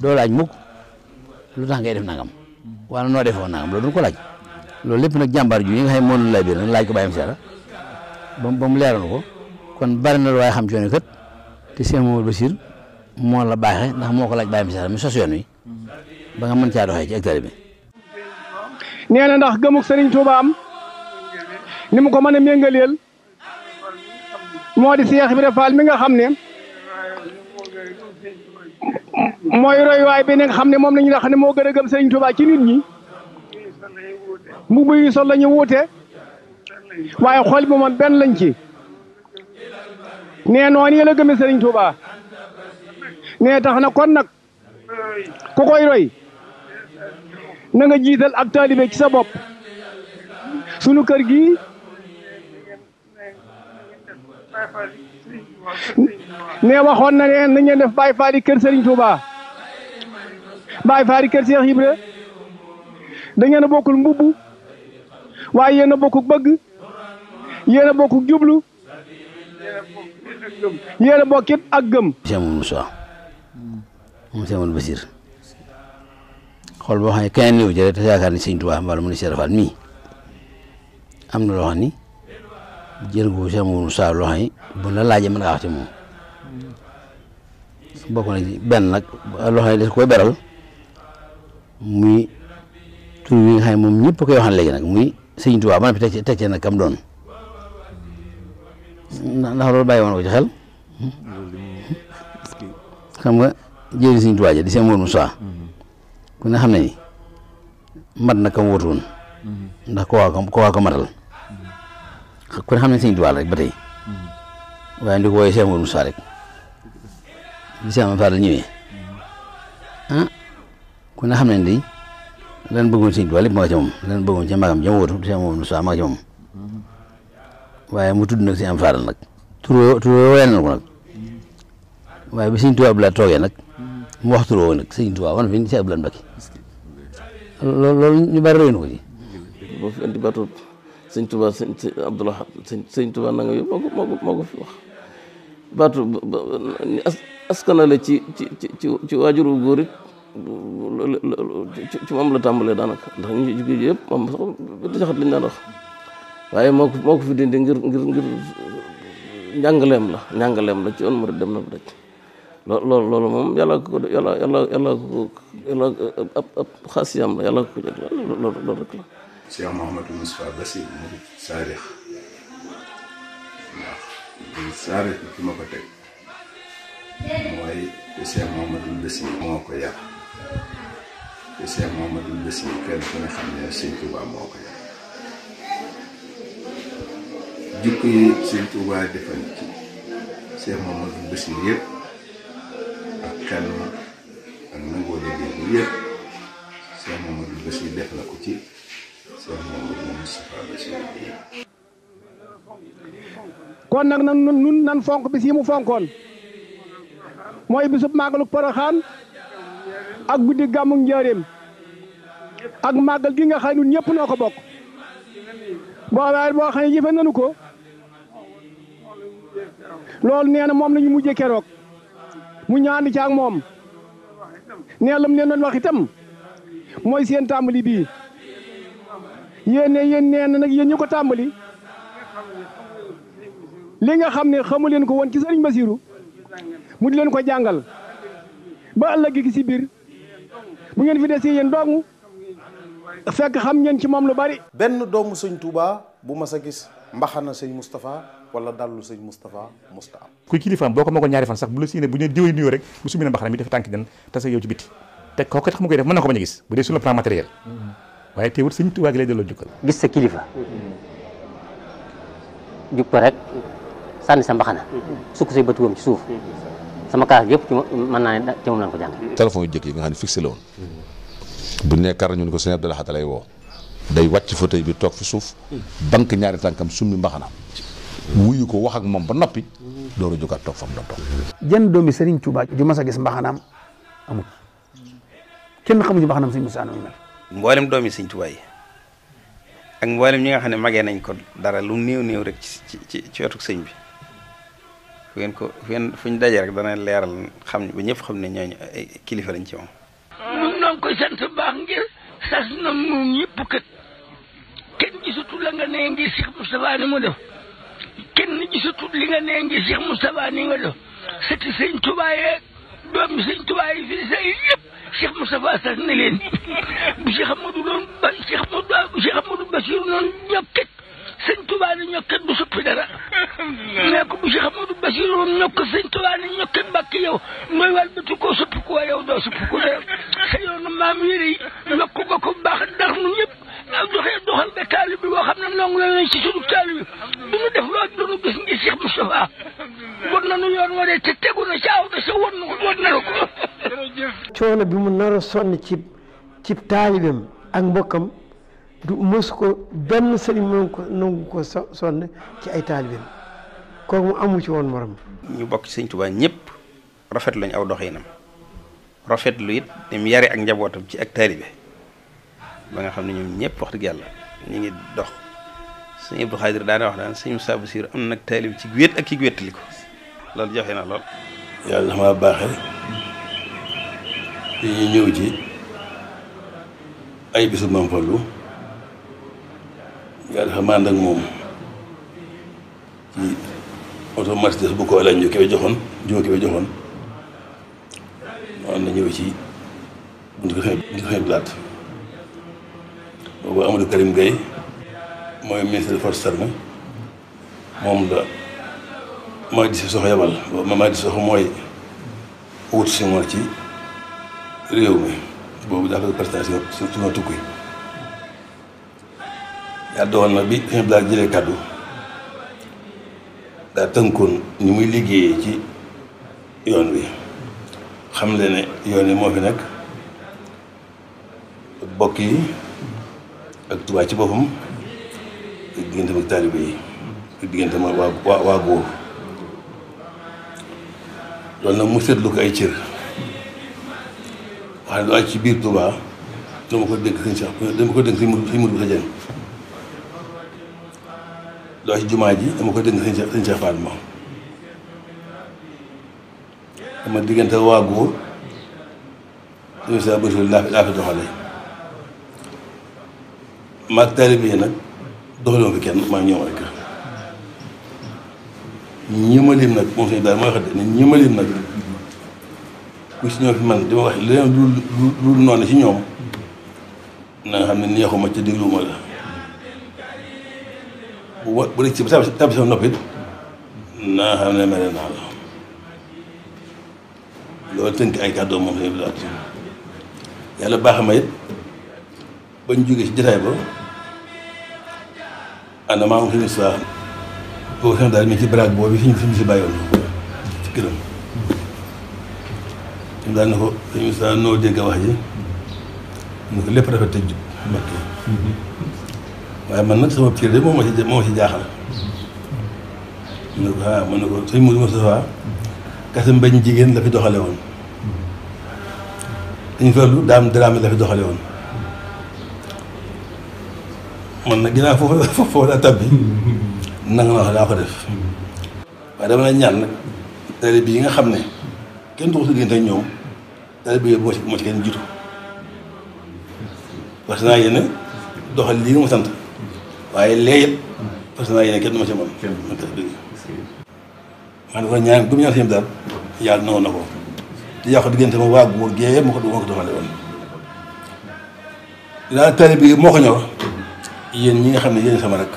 doo laaj mukk lu tax ngay def nangam wala noo defoon nangam loolu du ko laaj loolu lépp nag jàmbaar ju yi nga xam ne moo lay biir nag laaj ko bàyyam seera ba mu leeral ko kon bari na lu waaye xam ci yoon wi kat te Sëñ Mor Bassir moo la baaxee ndax moo ko laaj bàyyam seera mi sos yoon wi ba nga mën caa doxee ci hectare bi. nee na ndax gëmug Sëriñ Tuuba am ni mu ko mën a méngaleel moo di Cheikh Ibrahima Fall mi nga xam ne mooy roy waay bi nga xam ne moom la ñu xam ne moo gën a gëm Sëriñ Tuuba ci nit ñi mbubb yi sol la ñu wuute waaye xool bi moom benn lañ ci nee noonu yi la gëmee Sëriñ Tuuba nee tax na kon nag ku koy roy na nga jiital ak taalibe ci sa bopp sunu kër gi ne waxoon na ne nañ leen def Baye Fall kër Serigne Touba Baye Fall kër Cheikh Ibra da ngeen a bokkul mbubb waaye yéen a bokkul bëgg yéen a bokkul jublu yéen a bokkit ak gëm. Cheikh Moussa moom Sëñ Mor Bassir xool boo xam ne keneen néew jëre te yaakaar ni Sëñ Touba mbala mu ne Cheikh Fall mii am na loo xam ni jël ko Cheikh Moussa loo xam ni bu la laajee mën ngaa wax ci moom bokk na ci benn nag loo xam ne des koy beral muy tur wi nga xam ne moom ñëpp koy waxaan léegi nag muy Sëñ Touba ba na fi teg ci nag kam doon ndax loolu bàyyi woon ko ci xel xam nga jëri Sëñ Touba ja di Cheikh Moussa ku ne xam ne ni mat na kam wóotu woon ndax ko waa ko matal ku ne xam ne Sëñ Touba rek ba tey waaye ndi ko wooyee Cheikh Moussa rek bi Cheikh Fall ñëwee ku ne xam ne ni lan bëggoon Sëñ Touba lépp ma nga ca moom lan bëggoon ca magam jam wóotu Cheikh Moussa ma nga ca moom waaye mu tudd nag Cheikh Fall nag turoo woyal na ko nag waaye bi Sëñ Touba Abdoulaye toogee nag mu wax turoo nag Sëñ Touba wan fi ni Cheikh Abdoulaye Mbacké loolu ñu bari roy na ko ci boo fi andi baatu Sëñ Touba sëñ Abdoulaye Sëñ Touba na nga yow moo ko fi wax baatu askanale ci waajuru góor it ci moom la tàmbalee daanaka ndax ñu jigéen yëpp moom sax di jaxat lañ daan wax waaye moo ko fi dindi ngir njàngaleem la ci yoon murid dem na ba daj loolu moom yàlla ab xaasiyam la yàlla ko jël loolu rek la. Cheikh Mouhamadou Moustapha Bassir murid saarix ndax saarix bi fi ma ko teg mooy te Cheikh Mouhamadou Bassir moo ko yar te Cheikh Mouhamadou Bassir kenn ku ne xam ne Sëñ Touba moo ko yar jikko yi Sëñ Touba defal ci Cheikh Mouhamadou Bassir yëpp ak xel ma ak nangoo liggéey bi yëpp Cheikh Mouhamadou Bassir def na ko ci Cheikh Mouhamadou Moustapha Bassir kon nag nan fonk bis yi mu fonkoon mooy bisub màggalu Poroxaan ak guddi gàmmu Njaaréem ak màggal gi nga xam ne ñun ñëpp noo ko bokk boo xam ne jëfe nanu ko loolu nee na moom la ñu mujjee keroog mu ñaandi ci ak moom nee lam leen doon wax itam mooy seen tàmbali bii yéen nee na nag yéen ñu ko tàmbali li nga xam ne xamu leen ko woon ci sëriñ Basiru mu di leen ko jàngal ba ëllëg gi si biir bu ngeen fi desee yéen dong fekk xam ngeen ci moom lu bari. benn doomu sëñ Touba bu mas a gis mbaxana sëñ Moustapha wala dallu sëñ Moustapha musta am. kuy kilifaam boo ko magoon ñaari fan sax bu la siine bu ñu diwee nuyoo rek bu sumee mbaxana mi def tànk den tase yow ci bitti te kooku tax mu koy def mën na ko bañ a gis bu dee sur le plan matériel waaye teewul sëñ Touba gi lay delloo jukkal. gis sa kilifa jub ko rek sànni sa mbaxana sukk say bëtuwam ci suuf sama kaas yëpp ci mën naa ne ci moom lañ ko jàng. téléphone yu jëkk yi nga xam ne fixé la woon bu ñu nee kar ñu ne ko sëñ Abdou Lahad lay woo day wàcc fauteuil bi toog fi suuf banque ñaari tànkam summi mbaxanaam wuyu ko wax ak moom ba noppi door a jógaat toog fa mu doon toog. jën doomi Serigne Touba ju mas a gis mbaxanaam amul kenn xamuñu mbaxanaam sëñ Moussa nu mel. mboolem doomi sëñ Touba yi ak mboolem ñi nga xam ne magee nañ ko dara lu néew rek ci wetu sëñ bi fu ngeen ko fu ñu daje rek dana leeral xam ba ñëpp xam ne ñooñu ay kilifa lañ ci moom. ñun ñoo ngi koy sant baax ngir sas na ñun ñëpp kat kenn gisatul la nga nee ngir Cheikh Moustapha ni mu def kenn gisatul li nga nee ngir Cheikh Moustapha ni nga def sëti sëñ Touba yeeg doomi sëñ Touba yi fii say yëpp Cheikh Moustapha sas na leen bu Cheikh Amadou doon ba Cheikh Amadou Bassirou noonu ñokket sëñ Touba ni ñokket du suppi dara mais ko bu Cheikh Amadou Bassirou ñokk sëñ Touba ni ñokket mbàkk yow mooy wàl bati koo suppi ko yow doo suppi ko dara sa yoonu maam yére yi yokk ko ko baax ndax nu ñëpp doxal nga taali bi boo xam ne nangu la ci sunu taali bi duñu def loolu duñu gis ngi Cheikh Moustapha war nañu yoon wa de te tegu na caaw da sa war na ko coono bi mu nar a sonn ci taalibeem ak mbokkam du mës ko benn sëriñ mu nangu ko sonn ci ay taalibeem kooku mu amu ci woon morom. ñu bokk ci sëñ Touba ñëpp rafet lañ aw doxinam rafetlu it dem yare ak njabootam ci ak taalibe ba nga xam ne ñoom ñëpp wax dëgg yàlla ñu ngi dox sëñ Abdou Khadir daana wax daan sëñ Moussa Bassirou am nag taalibe ci wéet ak ci wéttali ko loolu joxe na lool. yàlla dafa maa baaxee dañuy ñëw ci ay bisu Maam Fallu yàlla dafa mànd ak moom ci oto Mercedes bu ko El Hadj Ndiou joxoon noonu la ñëw ci buntu ko xëy blaat boobu Amadou Karim Gueye mooy ministre des forces armées moom la maa di si sox yabal maa di sox mooy wut si moom ci réew mi boobu daa ko prestation su ma tukki yàlla dogal na bi xëy blaat jëlee kàddu daa tënkoon ni muy liggéeyee ci yoon wi xam le ne yoon wi moo fi nekk bokk yi ak Touba ci boppam ak diggante ak taalibe yi ak diggante ma waa góor loolu nag mu seetlu ko ay cër wax ne lu aj ci biir Touba dama ko dénk sëñ Cheikh dama ko dénk sëñ Modou Bousso Dieng lu aj ci jumaa ji dama ko dénk sëñ Cheikh Fatma dama diggante waa góor sëñ Moussa Bassirou laa fi doxale maag taalibe yi nag doxaloo fi kenn maa ñoom rek ñi ma lim nag moom suñu daal mooy wax ne ñi ma lim nag ku si ñoo fi man di ma wax leneen lu noonu ci ñoom na nga xam ne neexuma ca dégluwuma la bu dee ci tabi sama noppit na nga xam ne mere naa la loolu tënk ay kàddoom moom suñu daal yàlla baax ma it bañ jógee ci jotaay ba ànd maa ngi fi boobu sax daal mi ci baraag boobu fi ñu si bàyyoon ci këram ñu daal ne ko suñu saa noo dégg wax ji ñu ko lépp rafet te jub Mbakke waaye man nag sama piir de moo ma ci jaaxal mu ne ko mu ne ko sëñ Modou Moustapha kase mbañ jigéen la fi doxale woon dañu fallu daam daraame la fi doxale woon man nag ginnaaw foofu daa tabbi nanga na wax daa ko def waaye dama la ñaan nag taalibe bi yi nga xam ne kenn doxul sa diggante ak ñoom taalibe bi moo ci kenn jiitu parce que naa yéen doxal lii nga ma sant waaye léegi parce que naa yéen kenn du ma ca mën man tax dëgg man ko ñaan bu mu ñaan seen daal yàlla nangoon na ko te yàqu diggante ma waa góor gee moo ko doxale woon dinaa taalibe bi moo ko ñor yéen ñi nga xam ne yéen sama rek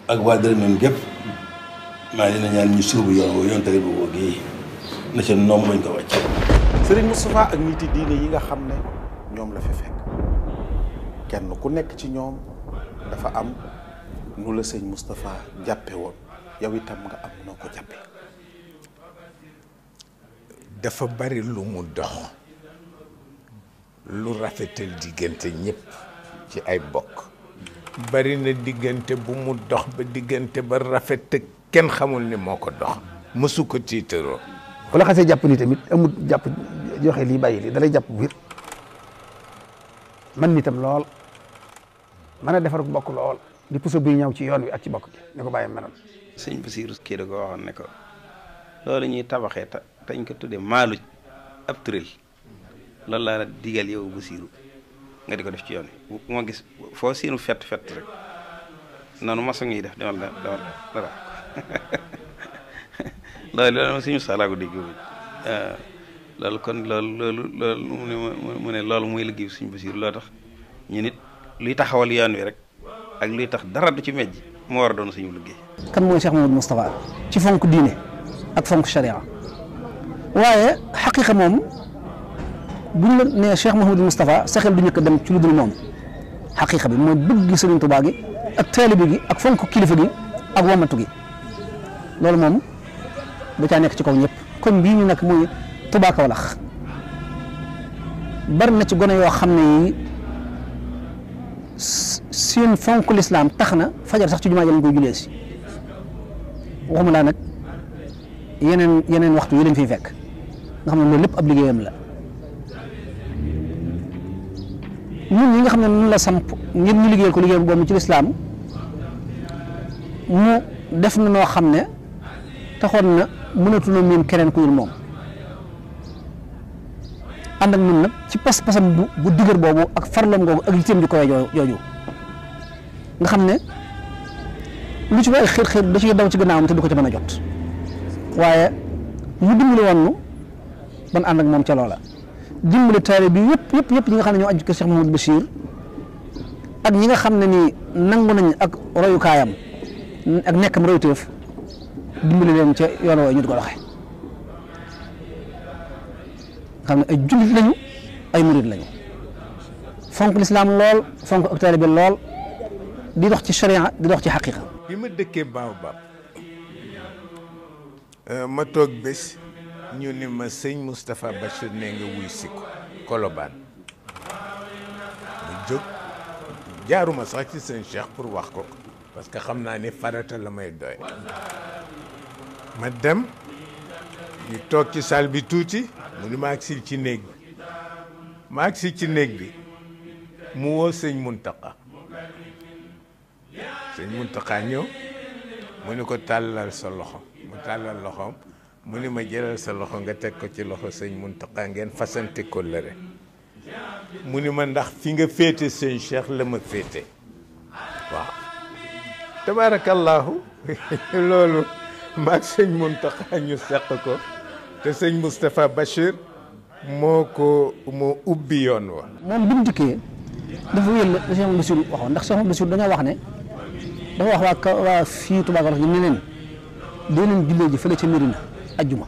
ak waa Dërëm gépp maa ngi leen ñaan ñu suubu yoon taalibe boobu gii na ca noom bañ ko wàcc. Serigne Moustapha ak nit yi diine yi nga xam ne ñoom la fi fekk kenn ku nekk ci ñoom dafa am nu la sëñ Moustapha jàppe woon yow itam nga am noo ko jàppe. dafa bari lu mu dox lu rafetal diggante ñëpp ci ay bokk bari na diggante bu mu dox ba diggante ba rafet te kenn xamul ni moo ko dox mësu ko tiitaroo. bu la xasee jàpp ni tamit amul jàpp joxe lii bàyyi lii dalay jàpp wér man nitam lool mën a defar bokk lool di puso buy ñëw ci yoon wi ak ci bokk gi ni ko bàyyi meloon. sëñ Basiiru kii da ko waxoon ne ko loolu ñuy tabaxee tañ ko tuddee maaluj ab tërël loolu laa la digal yow Basiiru nga di ko def ci yoon wi bu ma gis foo seenu fett rek noonu maçon yi def demal dara loolu suñu salaagu dégg loolu kon loolu mu ne loolu muy liggéey suñu Basiiru loo tax ñu nit luy taxawal yoon wi rek ak luy tax dara du ci mejj moo war a doon suñu liggéey. kan mooy Cheikh Mouhamadou Moustapha ci fonk diine ak fonk sharia waaye xaqiqa moom bu ñu la nee Cheikh Mouhamadou Moustapha sa xel du ñëkk dem ci lu dul moom xaqiqa bi mooy bëgg gi Sëriñ Tuubaa gi ak taalibe gi ak fonk kilifa gi ak wamatu gi loolu moom da caa nekk ci kaw ñëpp kon bii ñu nekk muy Touba Kaolack bari na ci gone yoo xam ne yi seen fonk lislaam tax na fajar sax ci jumaa ji lañ koy julee si waxuma laa nag yeneen waxtu yi leen fiy fekk nga xam ne loolu lépp ab liggéeyam la ñun ñi nga xam ne nun la samp ngir ñu liggéeyal ko liggéeyam boobu ci lislaam mu def na noo xam ne taxoon na mënatuna miin keneen ku dul moom ànd ak ñun nag ci pas-pasam bu digër boobu ak farlam googu ak yitteem ju koy jooju nga xam ne lu ci waay xër da ciy daw ci gannaawam te du ko ci mën a jot waaye mu dimbali woon nu ban ànd ak moom ca loola dimbali taalibe bi yëpp ñi nga xam ne ñoo aju ko Cheikh Mouhamadou Bachir ak ñi nga xam ne nii nangu nañ ak royukaayam ak nekkam royuteef dimbali leen ca yoon woowu ñu di ko doxee xam ne ay jullit lañu ay murid lañu fonk lislaam lool fonk ak taalibe lool di dox ci sharia di dox ci xaqiqa. bi ma dëkkee Baobab ma toog bés ñu ni ma sëñ Moustapha Bachir ne nga wuy si ko Colobane mu jóg jaaruma sax ci sëñ Cheikh pour wax ko parce que xam naa ni farata la may doy ma dem ñu toog ci salle bi tuuti mu ni ma agsi ci néeg bi ma agsi ci néeg bi mu woo sëñ Muntaqa ñëw mu ni ko tàllal sa loxo mu tàllal loxoom mu ni ma jëlal sa loxo nga teg ko ci loxo sëñ Muntaqa ngeen fasante kóllëre mu ni ma ndax fi nga féete sëñ Cheikh la ma féete waaw tabaarakallaahu loolu maag sëñ Muntaqa ñu seq ko te sëñ Moustapha Bachir moo ubbi yoon wa moom bi mu dikkee dafa wéyal la Cheikh Mouhamadou Bachir waxoon ndax Cheikh Mouhamadou Bachir dañoo wax ne dafa wax waa fii Touba Kaolack ñu ne leen dee leen jullee ji fële ca Mérina ajjuma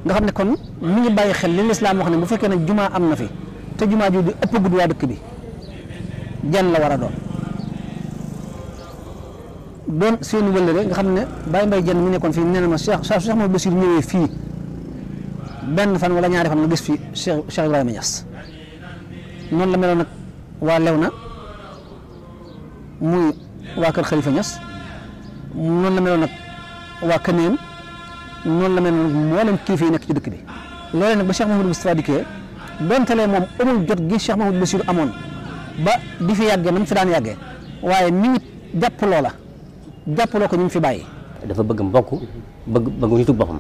nga xam ne kon mi ngi bàyyi xel li lislaam wax ne bu fekkee ne jumaa am na fi te jumaa ji di ëpp gudd waa dëkk bi jan la war a doon seen wëllëre nga xam ne Baye Mbaye Jenn mi nekkoon fii nee na ma Cheikh Mouhamadou Bachir ñëwee fii benn fan wala ñaari fan nga gis fi Cheikh Ibrahima Niass noonu la meloon nag waa Léona muy waa kër Khalifa Niass noonu la meloon nag waa Kaneen noonu la meloon nag mboolem kilifa yi nekk ci dëkk bi loolee nag ba Cheikh Mouhamadou Moustapha dikkee dontalee moom amul jot gi Cheikh Mouhamadou Bachir amoon ba di fi yàggee na mu fi daan yàggee waaye mi ngi jàpp loola jàppaloo ko ñu fi bàyyi. dafa bëgg mbokk bëgg nitu boppam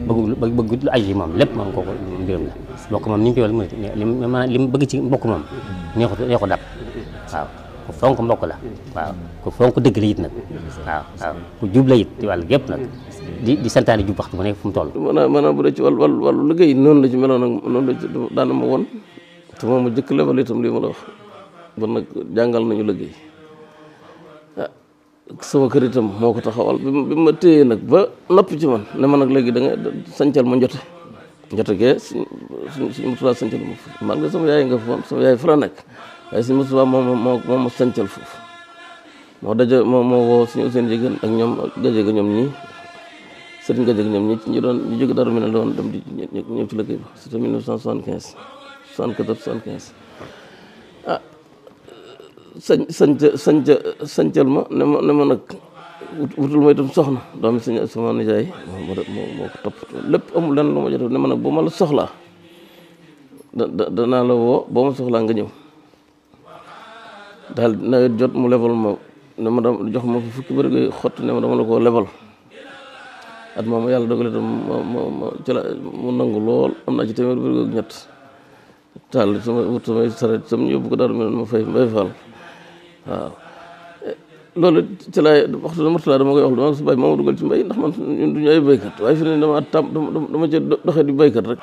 bëgg lu aju ci moom lépp moom kooku mbiram la mbokk moom ni ñu koy wax li mu bëgg ci mbokk moom nee ko dab waaw ku fonk mbokk la waaw ku fonk dëgg la it nag waaw ku jub la it ci wàllu gépp nag di santaane jub waxtu bu nekk fu mu toll. maanaam bu dee ci wàllu liggéey noonu la ci meloon nag noonu la ci daana ma woon te moom ma jëkk lebal itam lii ma la wax bon nag jàngal nañu liggéey sama kër itam moo ko taxawal bi ma téye nag ba noppi ci man ne ma nag léegi da nga sancal ma njote gee suñ Murtala sancal ma foofu man nga sama yaay nga foon sama yaay fa la nekk waaye suñ Murtala moo ma sancal foofu moo woo suñu seen jigéen ak ñoom gajega ñoom ñi sëriñ gajega ñoom ñi ñu jóge Daaru Minam la woon dem di ñëw ci liggéey ba c'était 1975 74 75 sancal ma ne ma nag wutul ma itam soxna doomi sama nijaay moo ko topp lépp amul lenn lu ma jot ne ma nag bu ma la soxlaa danaa la woo boo ma soxlaa nga ñëw daal nawet jot mu lebal ma ne ma jox ma fukki bëri koy xott ne ma dama la koo lebal at moom yàlla dogale itam mu nangu lool am naa ci téeméer bëri koy ñett taal wut samay saret sam yóbbu ko Daaru Minam ma fay mbay faal waaw loolu ci laay waxtu Murtala dama koy wax dama su bàyyi moo ma dugal ci mbay ndax man ñun duñu ay béykat waaye fi ne dama ci doxee di béykat rek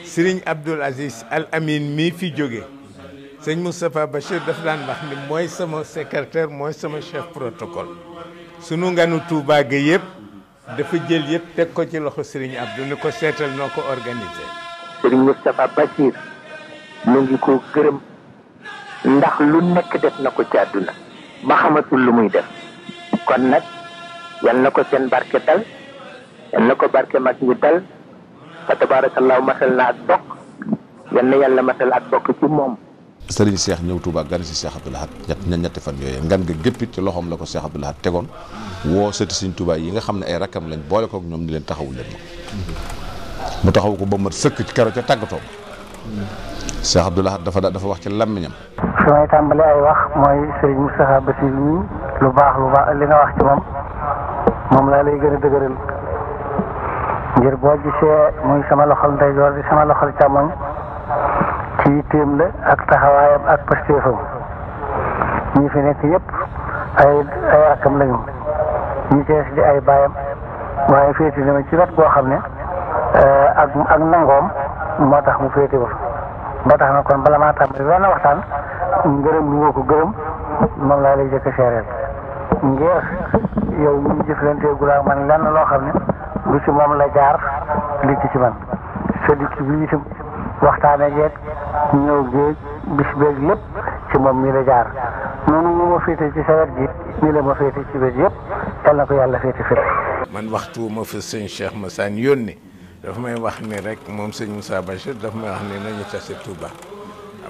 Sëriñ Abdoul Aziz Al Amin mii fi jóge sëñ Moustapha Bachir daf daan wax ni mooy sama secrétaire mooy sama chef protocole sunu nganu Touba ga yëpp dafa jël yëpp teg ko ci loxo Sëriñ Abdou ni ko seetal noo ko organisé. Sëriñ Moustapha Bachir mu ngi ko gërëm ndax lu nekk def na ko ci àdduna ba xamatul lu muy def kon nag yal na ko seen barke dal yal na ko barke mag ñi dal fa tabarakallahu masal na ak bokk yal na yàlla masal ak bokk ci moom. Sëriñ Cheikh ñëw Touba gan si Cheikh Abdoul Ahad ñetti fan yooyu ngan nga géppit ci loxoom la ko Cheikh Abdoul Ahad tegoon woo sëti Sëriñ Touba yi nga xam ne ay rakkam lañ boole kook ñoom ni leen taxawul leen ma mu taxaw ko ba mat sëkk ci kero ca tàggatoo Cheikh Abdoul Ahad dafa wax ci làmmiñam. fi may tàmbali ay wax mooy Sëriñ Moustapha Bachir mi lu baax li nga wax ci moom laa lay gën a dëgëral ngir boo gisee muy sama loxol ndeyjoor di sama loxol càmmoñ ci yitteem la ak taxawaayam ak pastéefam ñi fi nekk yëpp ay rakkam lañu ñi ci di ay baayam waaye féete na ma ci wet boo xam ne ak nangoom moo tax mu féete ba moo tax na kon bala maa tàmbali benn waxtaan ngërëm lu nga ko gërëm moom laa lay jëkk seereel ngir yow ñu jëflanteegul ak man lenn loo xam ne lu ci moom la jaar li ci man sa dikk bi itam waxtaane jeeg ñëw géej bis beeg lépp ci moom mi la jaar noonu mu ma féete ci sa wet gi ni la ma féete ci wet yëpp yal na ko yàlla féete fépp. man waxtu ma fa sëñ Cheikh Massane yónni dafa may wax ni rek moom sëñ Moussa Bachir dafa may wax ni nañu tase Touba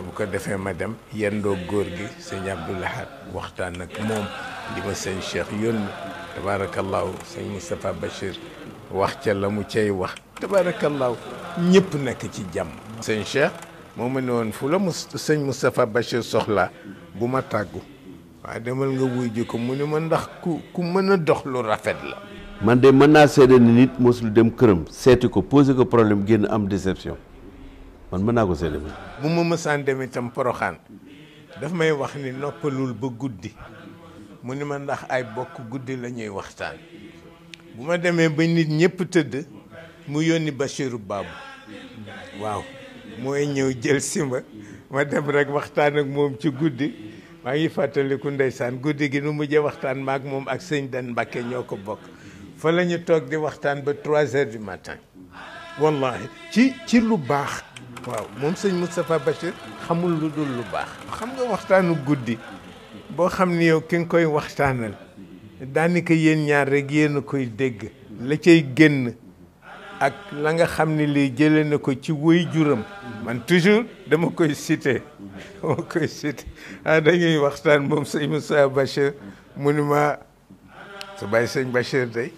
bu ko defee ma dem yendoo góor gi sëñ Abdoul Ahad waxtaan ak moom li ma sëñ Cheikh yónni tabaarakallaahu sëñ Moustapha Bachir wax ca la mu cay wax tabaarakallaahu ñëpp nekk ci jàmm. sëñ Cheikh moo ma ne woon fu la sëñ Moustapha Bachir soxlaa bu ma tàggu waaye demal nga wuy ji ko mu ne ma ndax ku mën a dox lu rafet la. man de mën naa seede ni nit mosul dem këram seeti ko posé ko problème génn am déception man mën naa ko seede. bu ma mësaan dem itam Poroxaan daf may wax ni noppalul ba guddi mu ni ma ndax ay bokk guddi la ñuy waxtaan bu ma demee ba nit ñëpp tëdd mu yónni Bachirou Babou waaw mooy ñëw jël si ma dem rek waxtaan ak moom ci guddi maa ngi fàttaliku ndeysaan guddi gi nu mujjee waxtaan maak moom ak sëñ Dan Mbakke ñoo ko bokk fa la ñu toog di waxtaan ba 3 heures du matin wallahi ci lu baax. waaw moom sëñ Moustapha Bachir xamul lu dul lu baax. xam nga waxtaanu guddi boo xam ni yow ki nga koy waxtaanal daanaka yéen ñaar rek yéen a koy dégg la cay génn ak la nga xam ni lii jëlee na ko ci wéy juram man toujours dama koy cité dañuy waxtaan moom sëñ Moustapha Bachir mu ni ma su bàyyi sëñ Bachir day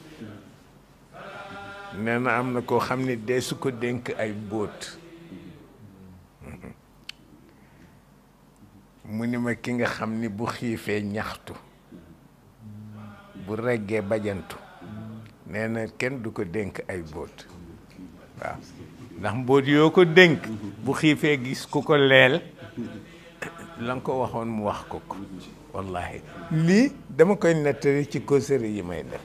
nee na am na koo xam ni dee su ko dénk ay mbóot mu ni ma ki nga xam ni bu xiifee ñaxtu bu reggee bajantu nee na kenn du ko dénk ay mbóot waaw ndax mbóot yoo ko dénk bu xiifee gis ku ko leel la nga ko waxoon mu wax ko ko wallahi lii dama koy nettali ci causerie yi may def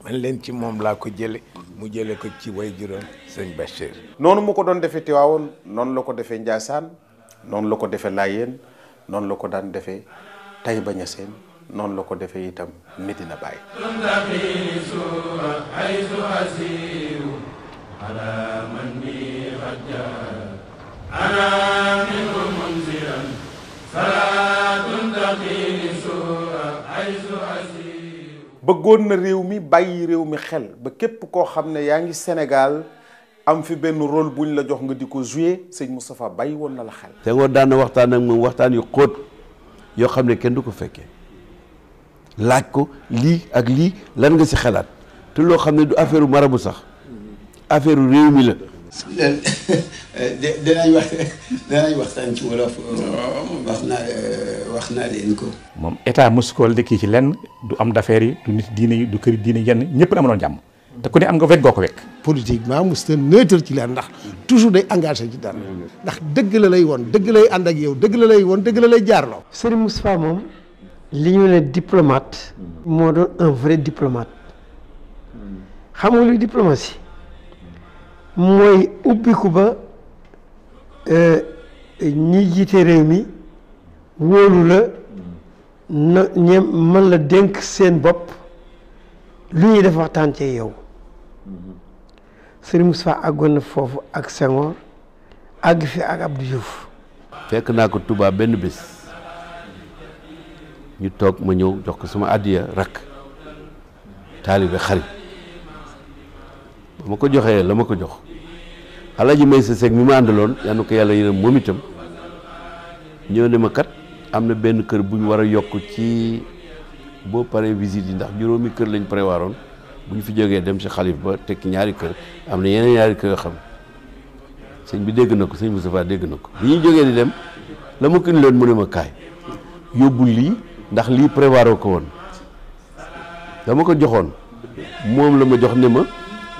man leen ci moom laa ko jële mu jële ko ci way juróom sëñ Bachir. noonu mu ko doon defee Tiwaawoon noonu la ko defee Njaasaan noonu la ko defee Laayeen noonu la ko daan defee Tayba Ñaseen noonu la ko defee itam Medina Baye. bëggoon na réew mi bàyyi réew mi xel ba képp koo xam ne yaa ngi Sénégal am fi benn rôle buñ la jox nga di ko jouer sëñ Moustapha bàyyi woon na la xel. Senghor daan na waxtaan ak moom waxtaan yu xóot yoo xam ne kenn du ko fekkee laaj ko lii ak lii lan nga si xalaat te loo xam ne du affaire marabu sax affaire réew mi la. danañ waxtaan ci wolof. wax naa leen ko. moom état mosu ko dëkk ci lenn du am d'affaires yi du nit diine yi du këri diine yenn ñëpp amoon jàmm te ku ne am nga wekk goo ko wekk. politiquement mos ta neutre ci leen ndax toujours day engagé ci dara ndax dëgg la lay woon dëgg lay ànd ak yow dëgg la lay woon dëgg la lay jaarloo. Serigne Moustapha moom li ñu ne diplomate. moo doon un vrai diplomate. xam nga luy diplomatie mooy ubbiku ba ñi jiite réew mi wóolu la na ñem mën la dénk seen bopp lu ñuy def waxtaan ci yow Serigne Moustapha àggoon na foofu ak Senghor àgg fi ak Abdou Diouf. fekk naa ko Touba benn bés ñu toog ma ñëw jox ko sama addiya rakk taalibe xarit ba ma ko joxee la ma ko jox Alaaji Maysa Seck mi ma àndaloon yal na ko yàlla yërëm moom itam ñëw ne ma kat am na benn kër bu ñu war a yokk ci boo paree visite yi ndax juróomi kër lañ préwaroon bu ñu fi jógee dem si xalif ba tekki ñaari kër am na yeneen ñaari kër yoo xam sëñ bi dégg na ko sëñ Moustapha dégg na ko bi ñuy jógee di dem la ma ko indiloon mu ne ma kaay yóbbul lii ndax lii prévoir ko woon dama ko joxoon moom la ma jox ne ma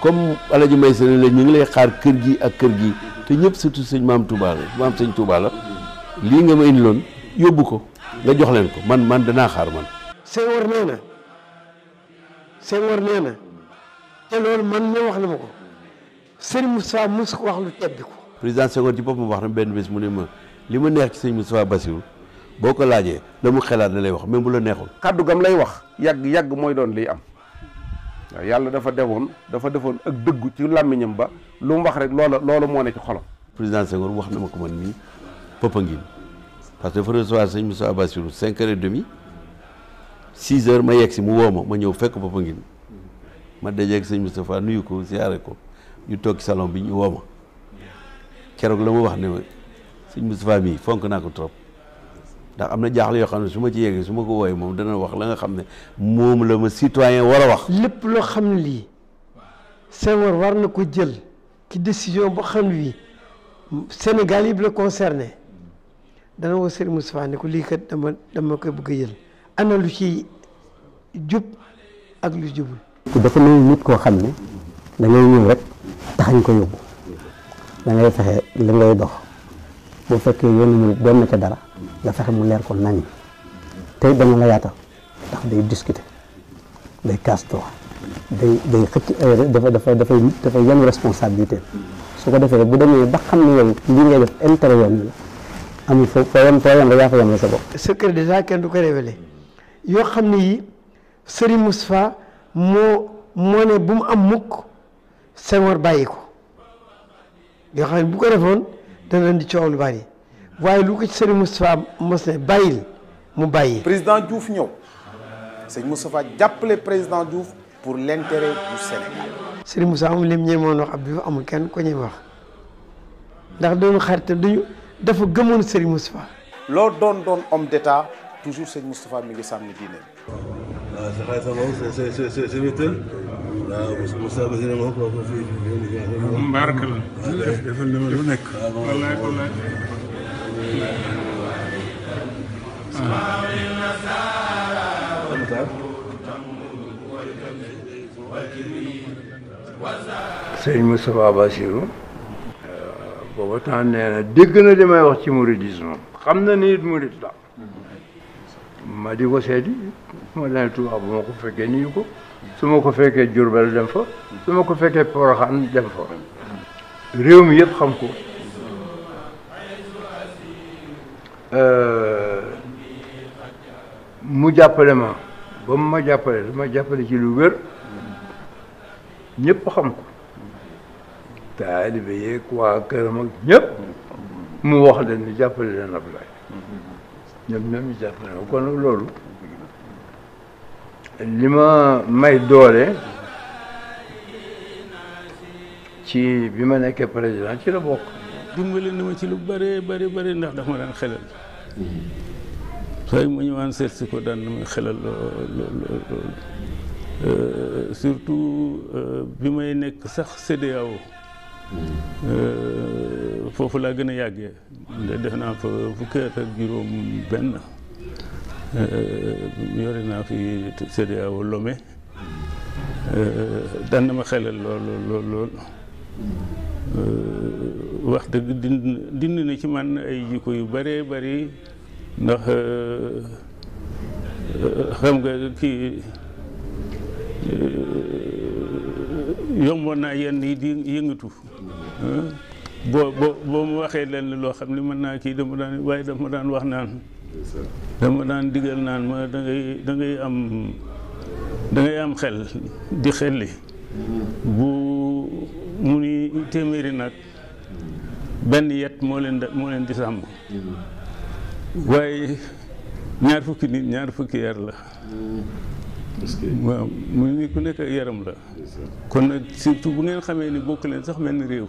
comme Alaaji Maysa la ñu ngi lay xaar kër gi ak kër gi te ñëpp surtout sëñ maam Touba la maam sëñ Touba la lii nga ma indiloon yóbbu ko nga jox leen ko man danaa xaar man. Senghor nee na te loolu man ñoo wax na ma ko Serigne Moustapha mos ko wax lu tebbi ko. président Senghor ci boppam wax na benn bés mu ne ma li ma neex ci sëñ Moustapha Bassirou boo ko laajee la mu xelaat da lay wax même bu la neexul. kàddu gam lay wax yàgg mooy doon liy am waaw yàlla dafa defoon ak dëggu ci làmmiñam ba lu mu wax rek loola moo ne ci xolam. président Senghor wax na ma ko man mii Popenguine parce que dafa recevoir sëñ Moustapha Bassirou 5h30 6h ma yegg si mu woo ma ñëw fekk Popenguine ma dajeeg sëñ Moustapha nuyu ko siyaare ko ñu toog ci salon bi ñu woo ma keroog la ma wax ne ma sëñ Moustapha mii fonk naa ko trop ndax am na jaaxle yoo xam ne su ma ci yeggee su ma ko wooyee moom dana wax la nga xam ne moom la ma citoyen war a wax. lépp loo xam ne lii Senghor war na ko jël ci décision boo xam ne bii Sénégal yi la concerné dana woo Serigne Moustapha ne ko lii kat dama koy bëgg a jël ana lu ci jub ak lu jubul. dafa nuyu nit koo xam ne da ngay ñëw rek taxañ ko yóbbu da ngay fexe li ngay dox bu fekkee yoonu mu doon na ca dara nga fexe mu leer ko nañ tey dana la yaatal ndax day discuter day casse droit day xëcc dafay yan responsabilité su ko defee bu demee ba xam ne yow lii ngay def intérêt yoon la amul foo yem rek yaa fa yem la sa bopp. secret déjà kenn du ko révélé yoo xam ne yi Serigne Moustapha moo ne bu mu am mukk Senghor bàyyi ko yoo xam ne bu ko defoon dana leen di coow lu bari waaye lu ko ci Serigne Moustapha mos ne bàyyil mu bàyyi. président Diouf ñëw sëñ Moustapha jàppale président Diouf pour l'intérêt du Sénégal. Serigne Moustapha amul lim ñeemoon wax Abdou Diouf amul kenn ko ñeem wax ndax doon xaritam dafa gëmoon Serigne Moustapha. loo doon homme d'état toujours sëñ Moustapha mi ngi sàmm diine. waaw sa xarit moom sa wéttal waaw Moussa Bassirou moom foofu fii. mbaaraka la. defal na ma lu nekk. wallaay wallaay. sëñ Moustapha Bassirou booba temps nee na dégg na li may wax ci mouridisme xam na ni it murid la ma di ko seeti ma leen Tuubaa bu ma ko fekkee nii ko su ma ko fekkee Jurbel dem fa su ma ko fekkee Poroxaan dem fa réew mi yëpp xam ko mu jàppale ma ba mu ma jàppale dama jàppale ci lu wér ñëpp xam ko taalibe yeeg waa këram ak ñëpp mu wax leen ni jàppale leen Ablaye ñoom ñu jàppale ma kon loolu li ma may doole ci bi ma nekkee président ci la bokk. dimbali na ma ci lu bëree bëri ndax dafa ma daan xelal sooy mu ñëwaan seet si ko daan na ma xelal surtout bi may nekk sax CEDEAO foofu laa gën a yàggee def naa fa fukki at ak juróom benn yore naa fi CEDEAO Lomé daan na ma xelal lool wax dëgg dindi na ci man ay jikko yu bëree bëri ndax xam nga kii yomboon naa yenn yi di yëngatu boo mu waxee leen loo xam ne mën naa kii dama daan wax naan dama daan digal naan ma da ngay am xel di xelli bu mu ni téeméeri nag benn yet moo leen di sàmm waaye ñaar fukki nit ñaar fukki yar la waaw mu ni ku nekk yaram la kon nag surtout bu ngeen xamee ni bokk leen sax mel ni réew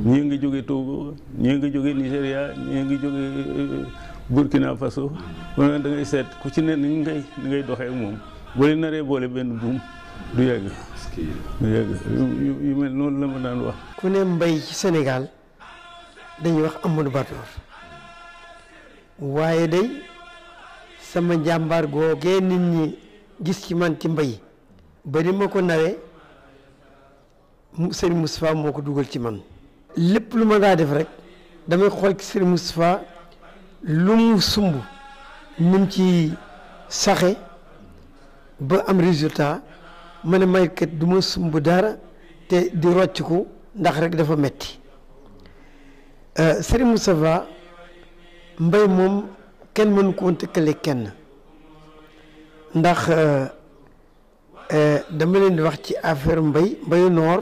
ñii nga jóge Togo ñii nga jóge Nigéria ñii nga jóge Burkina Faso wala da ngay seet ku ci ne ni ngay doxee ak moom boole naree boole benn buum du yàgg yu mel noonu la ma daan wax. ku ne mbay ci Sénégal dañuy wax Amadou Batoor waaye day sama jàmbaar googee nit ñi gis ci man ci mbay ba ni ma ko nawee Serigne Moustapha moo ko dugal ci man. lépp lu ma daa def rek damay xool ci Serigne Moustapha lu mu sumb ni mu ci saxe ba am résultat. ma ne may kat du ma sumb dara te di rocc ko ndax rek dafa metti Serigne Moustapha mbay moom kenn mënu ko woon tëkkale kenn ndax dama leen di wax ci affaire mbayu noor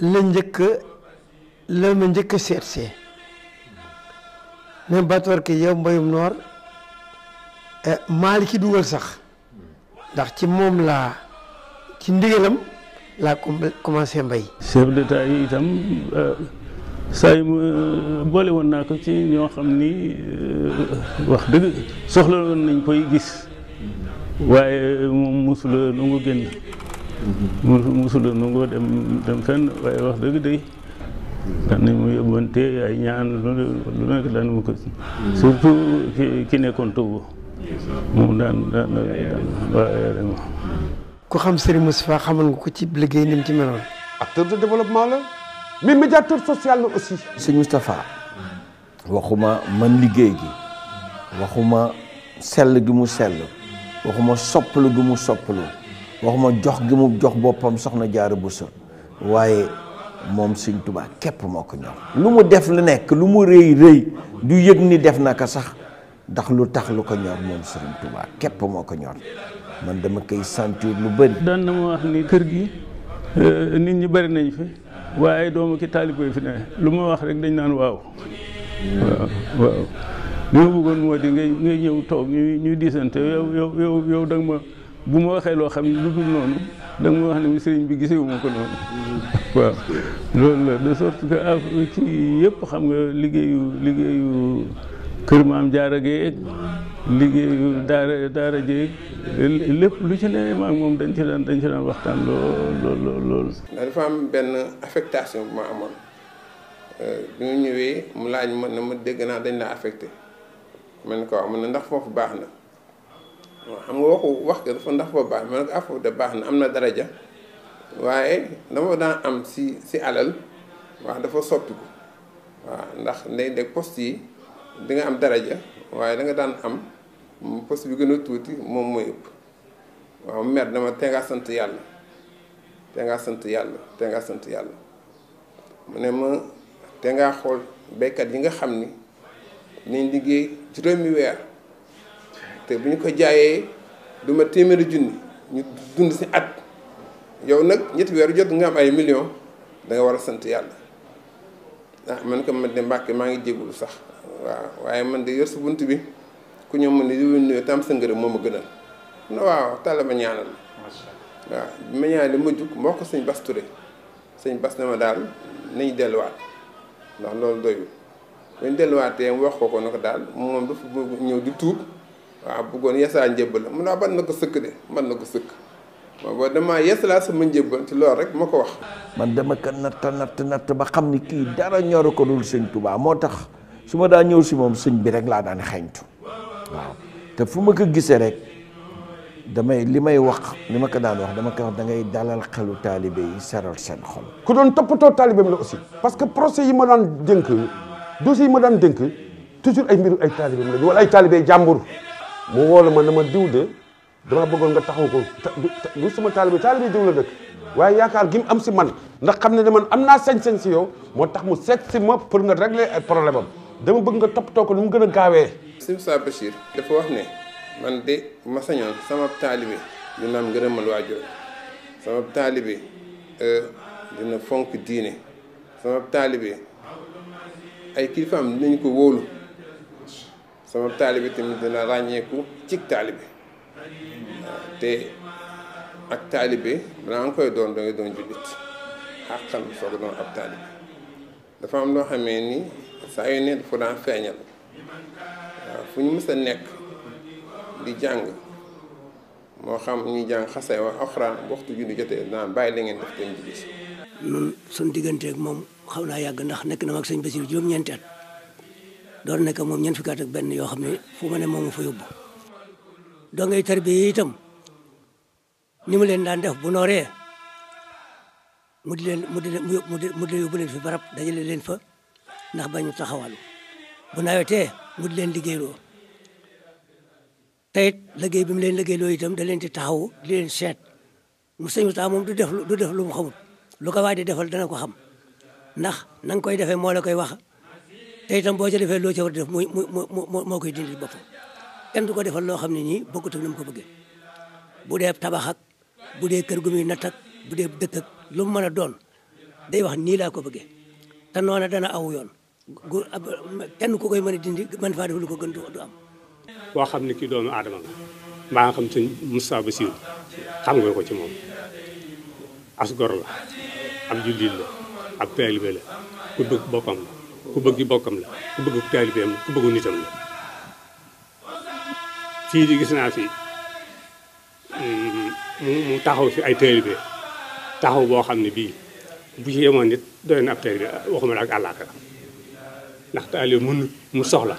la ma njëkk a seetsee ne Batoor ke yow mbayum noor maali ci dugal sax ndax ci moom laa ci ndigalam laa commencé mbay. chef d'état yi itam saa yu boole woon naa ko ci ñoo xam ni wax dëgg soxla woon nañ koy gis waaye moom mosula nangoo génn mosula nangoo dem fenn waaye wax dëgg day daan nañ mu yóbbante ay ñaan lu nekk daan mu ko surtout ki nekkoon Togo moom daan waaye ku xam Serigne Moustapha xamal nga ko ci liggéey ni mu ci meloon. acteur de développement la mais médiateur social la aussi. sëñ Moustapha waxuma man liggéey gi waxuma sell gi mu sell waxuma soppalu gi mu soppalu waxuma jox gi mu jox boppam soxna Jaara Buso waaye moom sëñ Tuubaa képp moo ko ñor. lu mu def lu nekk lu mu rëy du yëg ni def naka sax ndax lu tax lu ko ñor moom Sëriñ Tuubaa képp moo ko ñor man dama koy sentir lu bëri. daan na ma wax ni kër gi nit ñi bëri nañ fi waaye doomu ki taalibe fi ne lu ma wax rek dañ naan waaw li ma bëggoon moo di ngay ñëw toog ñuy diisante yow da nga ma bu ma waxee loo xam ne lu dul noonu da nga ma wax ne sëriñ bi gisewu ma ko noonu waaw loolu la de sorte que ci yëpp xam nga liggéeyu kër maam jaara geeg liggéeyu daara jeeg lépp lu ci ne maag moom dañ ci daan waxtaan lool. ndax dafa am benn affectation bu ma amoon bi mu ñëwee mu laaj ma ne ma dégg naa dañ la affecté ma ne ko waaw man ne ndax foofu baax na waaw xam nga wax nga dafa ndax foofu baax na ma ne ko foofu de baax na am na daraja waaye dama daan am si alal waaw dafa soppiku waaw ndax ndey poste yi di nga am daraja waaye da nga daan am poste bi gën a tuuti moom mooy ëpp waaw mer dama te ngaa sant yàlla mu ne ma te ngaa xool béykat yi nga xam ni nañ liggéey juróomi weer te bu ñu ko jaayee du ma téeméeri junni ñu dund si at yow nag ñetti weer jot nga am ay millions da nga war a sant yàlla man ko man de Mbàkke maa ngi jégulu sax waaw waaye man de yor sa bunt bi ku ñëw mën ne di nuyu tam sa ngërëm moo ma gënal na waaw tàlla ma ñaanal waaw bi ma ñaanal ma jug ma wax ko sëñ Bas Touré sëñ Bas na ma daal nañ delluwaat ndax loolu doyul bañ delluwaatee mu wax ko ne ko daal moom dafa ñëw di tuub waaw bëggoon yeesaa njëbbal la mun naa ban na ko sëkk de man na ko sëkk waaw boo damaa yeesalaa sama njëbbal ci loolu rek ma ko wax man dama ko natt ba xam ni kii dara ñoru ko dul sëñ Touba moo tax su ma daa ñëw si moom sëñ bi rek laa daan xeeñtu waaw te fu ma ko gisee rek li may wax ni ma ko daan wax dama ko wax da ngay dalal xelu taalibe yi seral seen xol. ku doon toppatoo taalibeem la aussi parce que procès yi ma daan dénk dossiers yi ma daan dénk toujours ay mbiru ay taalibeem la wala ay taalibe jàmbur mu woo la ma ne ma diw de dama bëggoon nga taxaw ko du sama taalibe diw la dëkk waaye yaakaar gi mu am si man ndax xam ne ne man am naa sañ-sañ si yow moo tax mu seet si ma pour nga régler ay problème am dama bëgg nga toppatoo ko nu mu gën a gaawee. Sëñ Moussa Bachir dafa wax ne man de ma sañoon sama taalibe dina am ngërëmal waajur sama taalibe dina fonk diine sama taalibe ay kilifaam dinañ ko wóolu sama taalibe tamit dina ràññeeku cig taalibe te ak taalibe balaa nga koy doon da ngay doon jullit xàqan soog a doon ab taalibe dafa am loo xamee ni saa yu ne dafa daan feeñal waaw fu ñu mës a nekk di jàng moo xam ñuy jàng xasay wa alxuraan waxtu julli jotee daan bàyyi la ngeen def dem julli si noonu suñ digganteeg moom xaw naa yàgg ndax nekk na mag sëñ Basiru juróom-ñeenti at doon nekk moom ñeent fukki at ak benn yoo xam ne fu ma ne moom fa yóbbu doo ngay tarbiya itam ni mu leen daan def bu nooree mu di leen yóbbu leen fi barab dajale leen fa ndax bañu taxawalu bu nawetee mu di leen liggéeyloo teyit liggéey bi mu leen liggéeyloo itam da leen di taxaw di leen seet mu sëñ Moussa moom du def lu mu xamul lu ko waay di defal dana ko xam ndax na nga koy defee moo la koy wax te itam boo ca defee loo ca war a def moo koy dindi boppam kenn du ko defal loo xam ne nii bokkut ak na mu ko bëggee bu dee tabax ak bu dee kër gu muy natt ak bu dee dëkk ak lu mu mën a doon day wax nii laa ko bëggee te noona dana aw yoon kenn ku koy mën a dindi mën faa def lu ko gën du am. boo xam ne kii doomu aadama la mbaa nga xam sëñ Moussa Bassirou xam nga ko ci moom as gor la ab jullit la ab taalibe la ku bëgg boppam la ku bëgg bokkam la ku bëgg taalibeem la ku bëggu nitam la fii di gis naa fi mu taxaw fi ay taalibe taxaw boo xam ne bii bu ci yemoon nit doy na ab taalibe waxuma la ak àllaaxira ndax taalibe mun mu soxla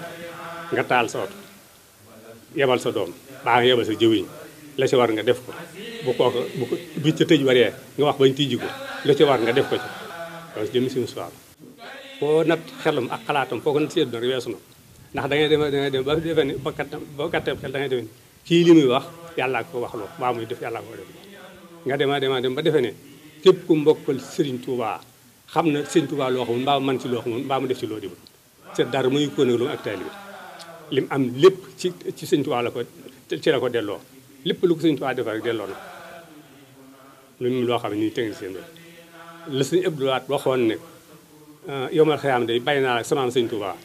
nga taal sa oto yebal sa doom baa nga yebal sa jëwiñ la ci war nga def ko bu kooku bu ca tëj waree nga wax bañ tijji ko la ci war nga def ko ci loolu jëm si musuwaar foo nat xelam ak xalaatam foo ko nat si àdduna rek weesu na ndax da ngay dem ba defee ni ba katteeb xel da ngay defee ni kii li muy wax yàllaa ko wax loo baa muy def yàllaa ko def nga dem ba defee ne képp ku mbokkal Serigne Touba xam na Serigne Touba loo xamul mbaa man ci loo xamul mbaa mu def ci loo dibul c'est dara muy ko nag lu ak taalibe lim am lépp ci Serigne Touba ci la ko delloo lépp lu ko Serigne Touba defal rek delloo na lu loo xam ne nii technicien la Serigne Abdou Lahad waxoon ne yomal xëyaam day bàyyi naa ak sama Serigne Touba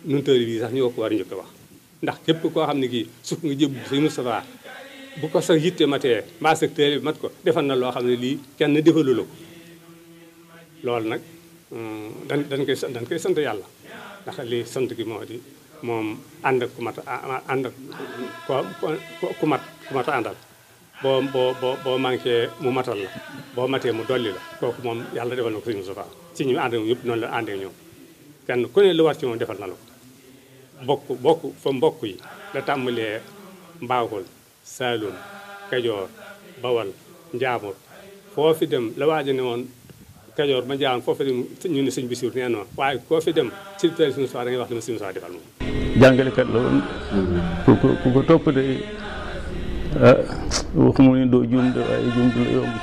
nun tëri bii sax ñoo ko war a njëkk a wax ndax képp koo xam ne kii suuf nga jëb Serigne Moustapha bu ko sa yitte matee mbaa sa tëri bi mat ko defal na loo xam ne lii kenn defalu la ko loolu nag dañ koy sant yàlla ndax lii sant gi moo di moom ànd ak ku mat ànd ak ku mat a àndal boo manqué mu matal la boo matee mu dolli la kooku moom yàlla defal na ko sëñ Moustapha ci ñu ànd ak ñëpp noonu la àndee ñoom kenn ku ne lu war ci moom defal na la ko bokk fa mbokk yi la tàmbalee Mbaakol Saalum Kajoor Bawal Njaambur foo fi dem la waaja ne woon Kajoor ba Njaambur foo fi dem ñu ne sëñ Bassirou nee noonu waaye koo fi dem ci teel sëñ Moustapha da ngay wax li ma sëñ Moustapha defal moom jàngalekat la woon ku ko topp de waxuma ni doo juum de waaye juum du la yomb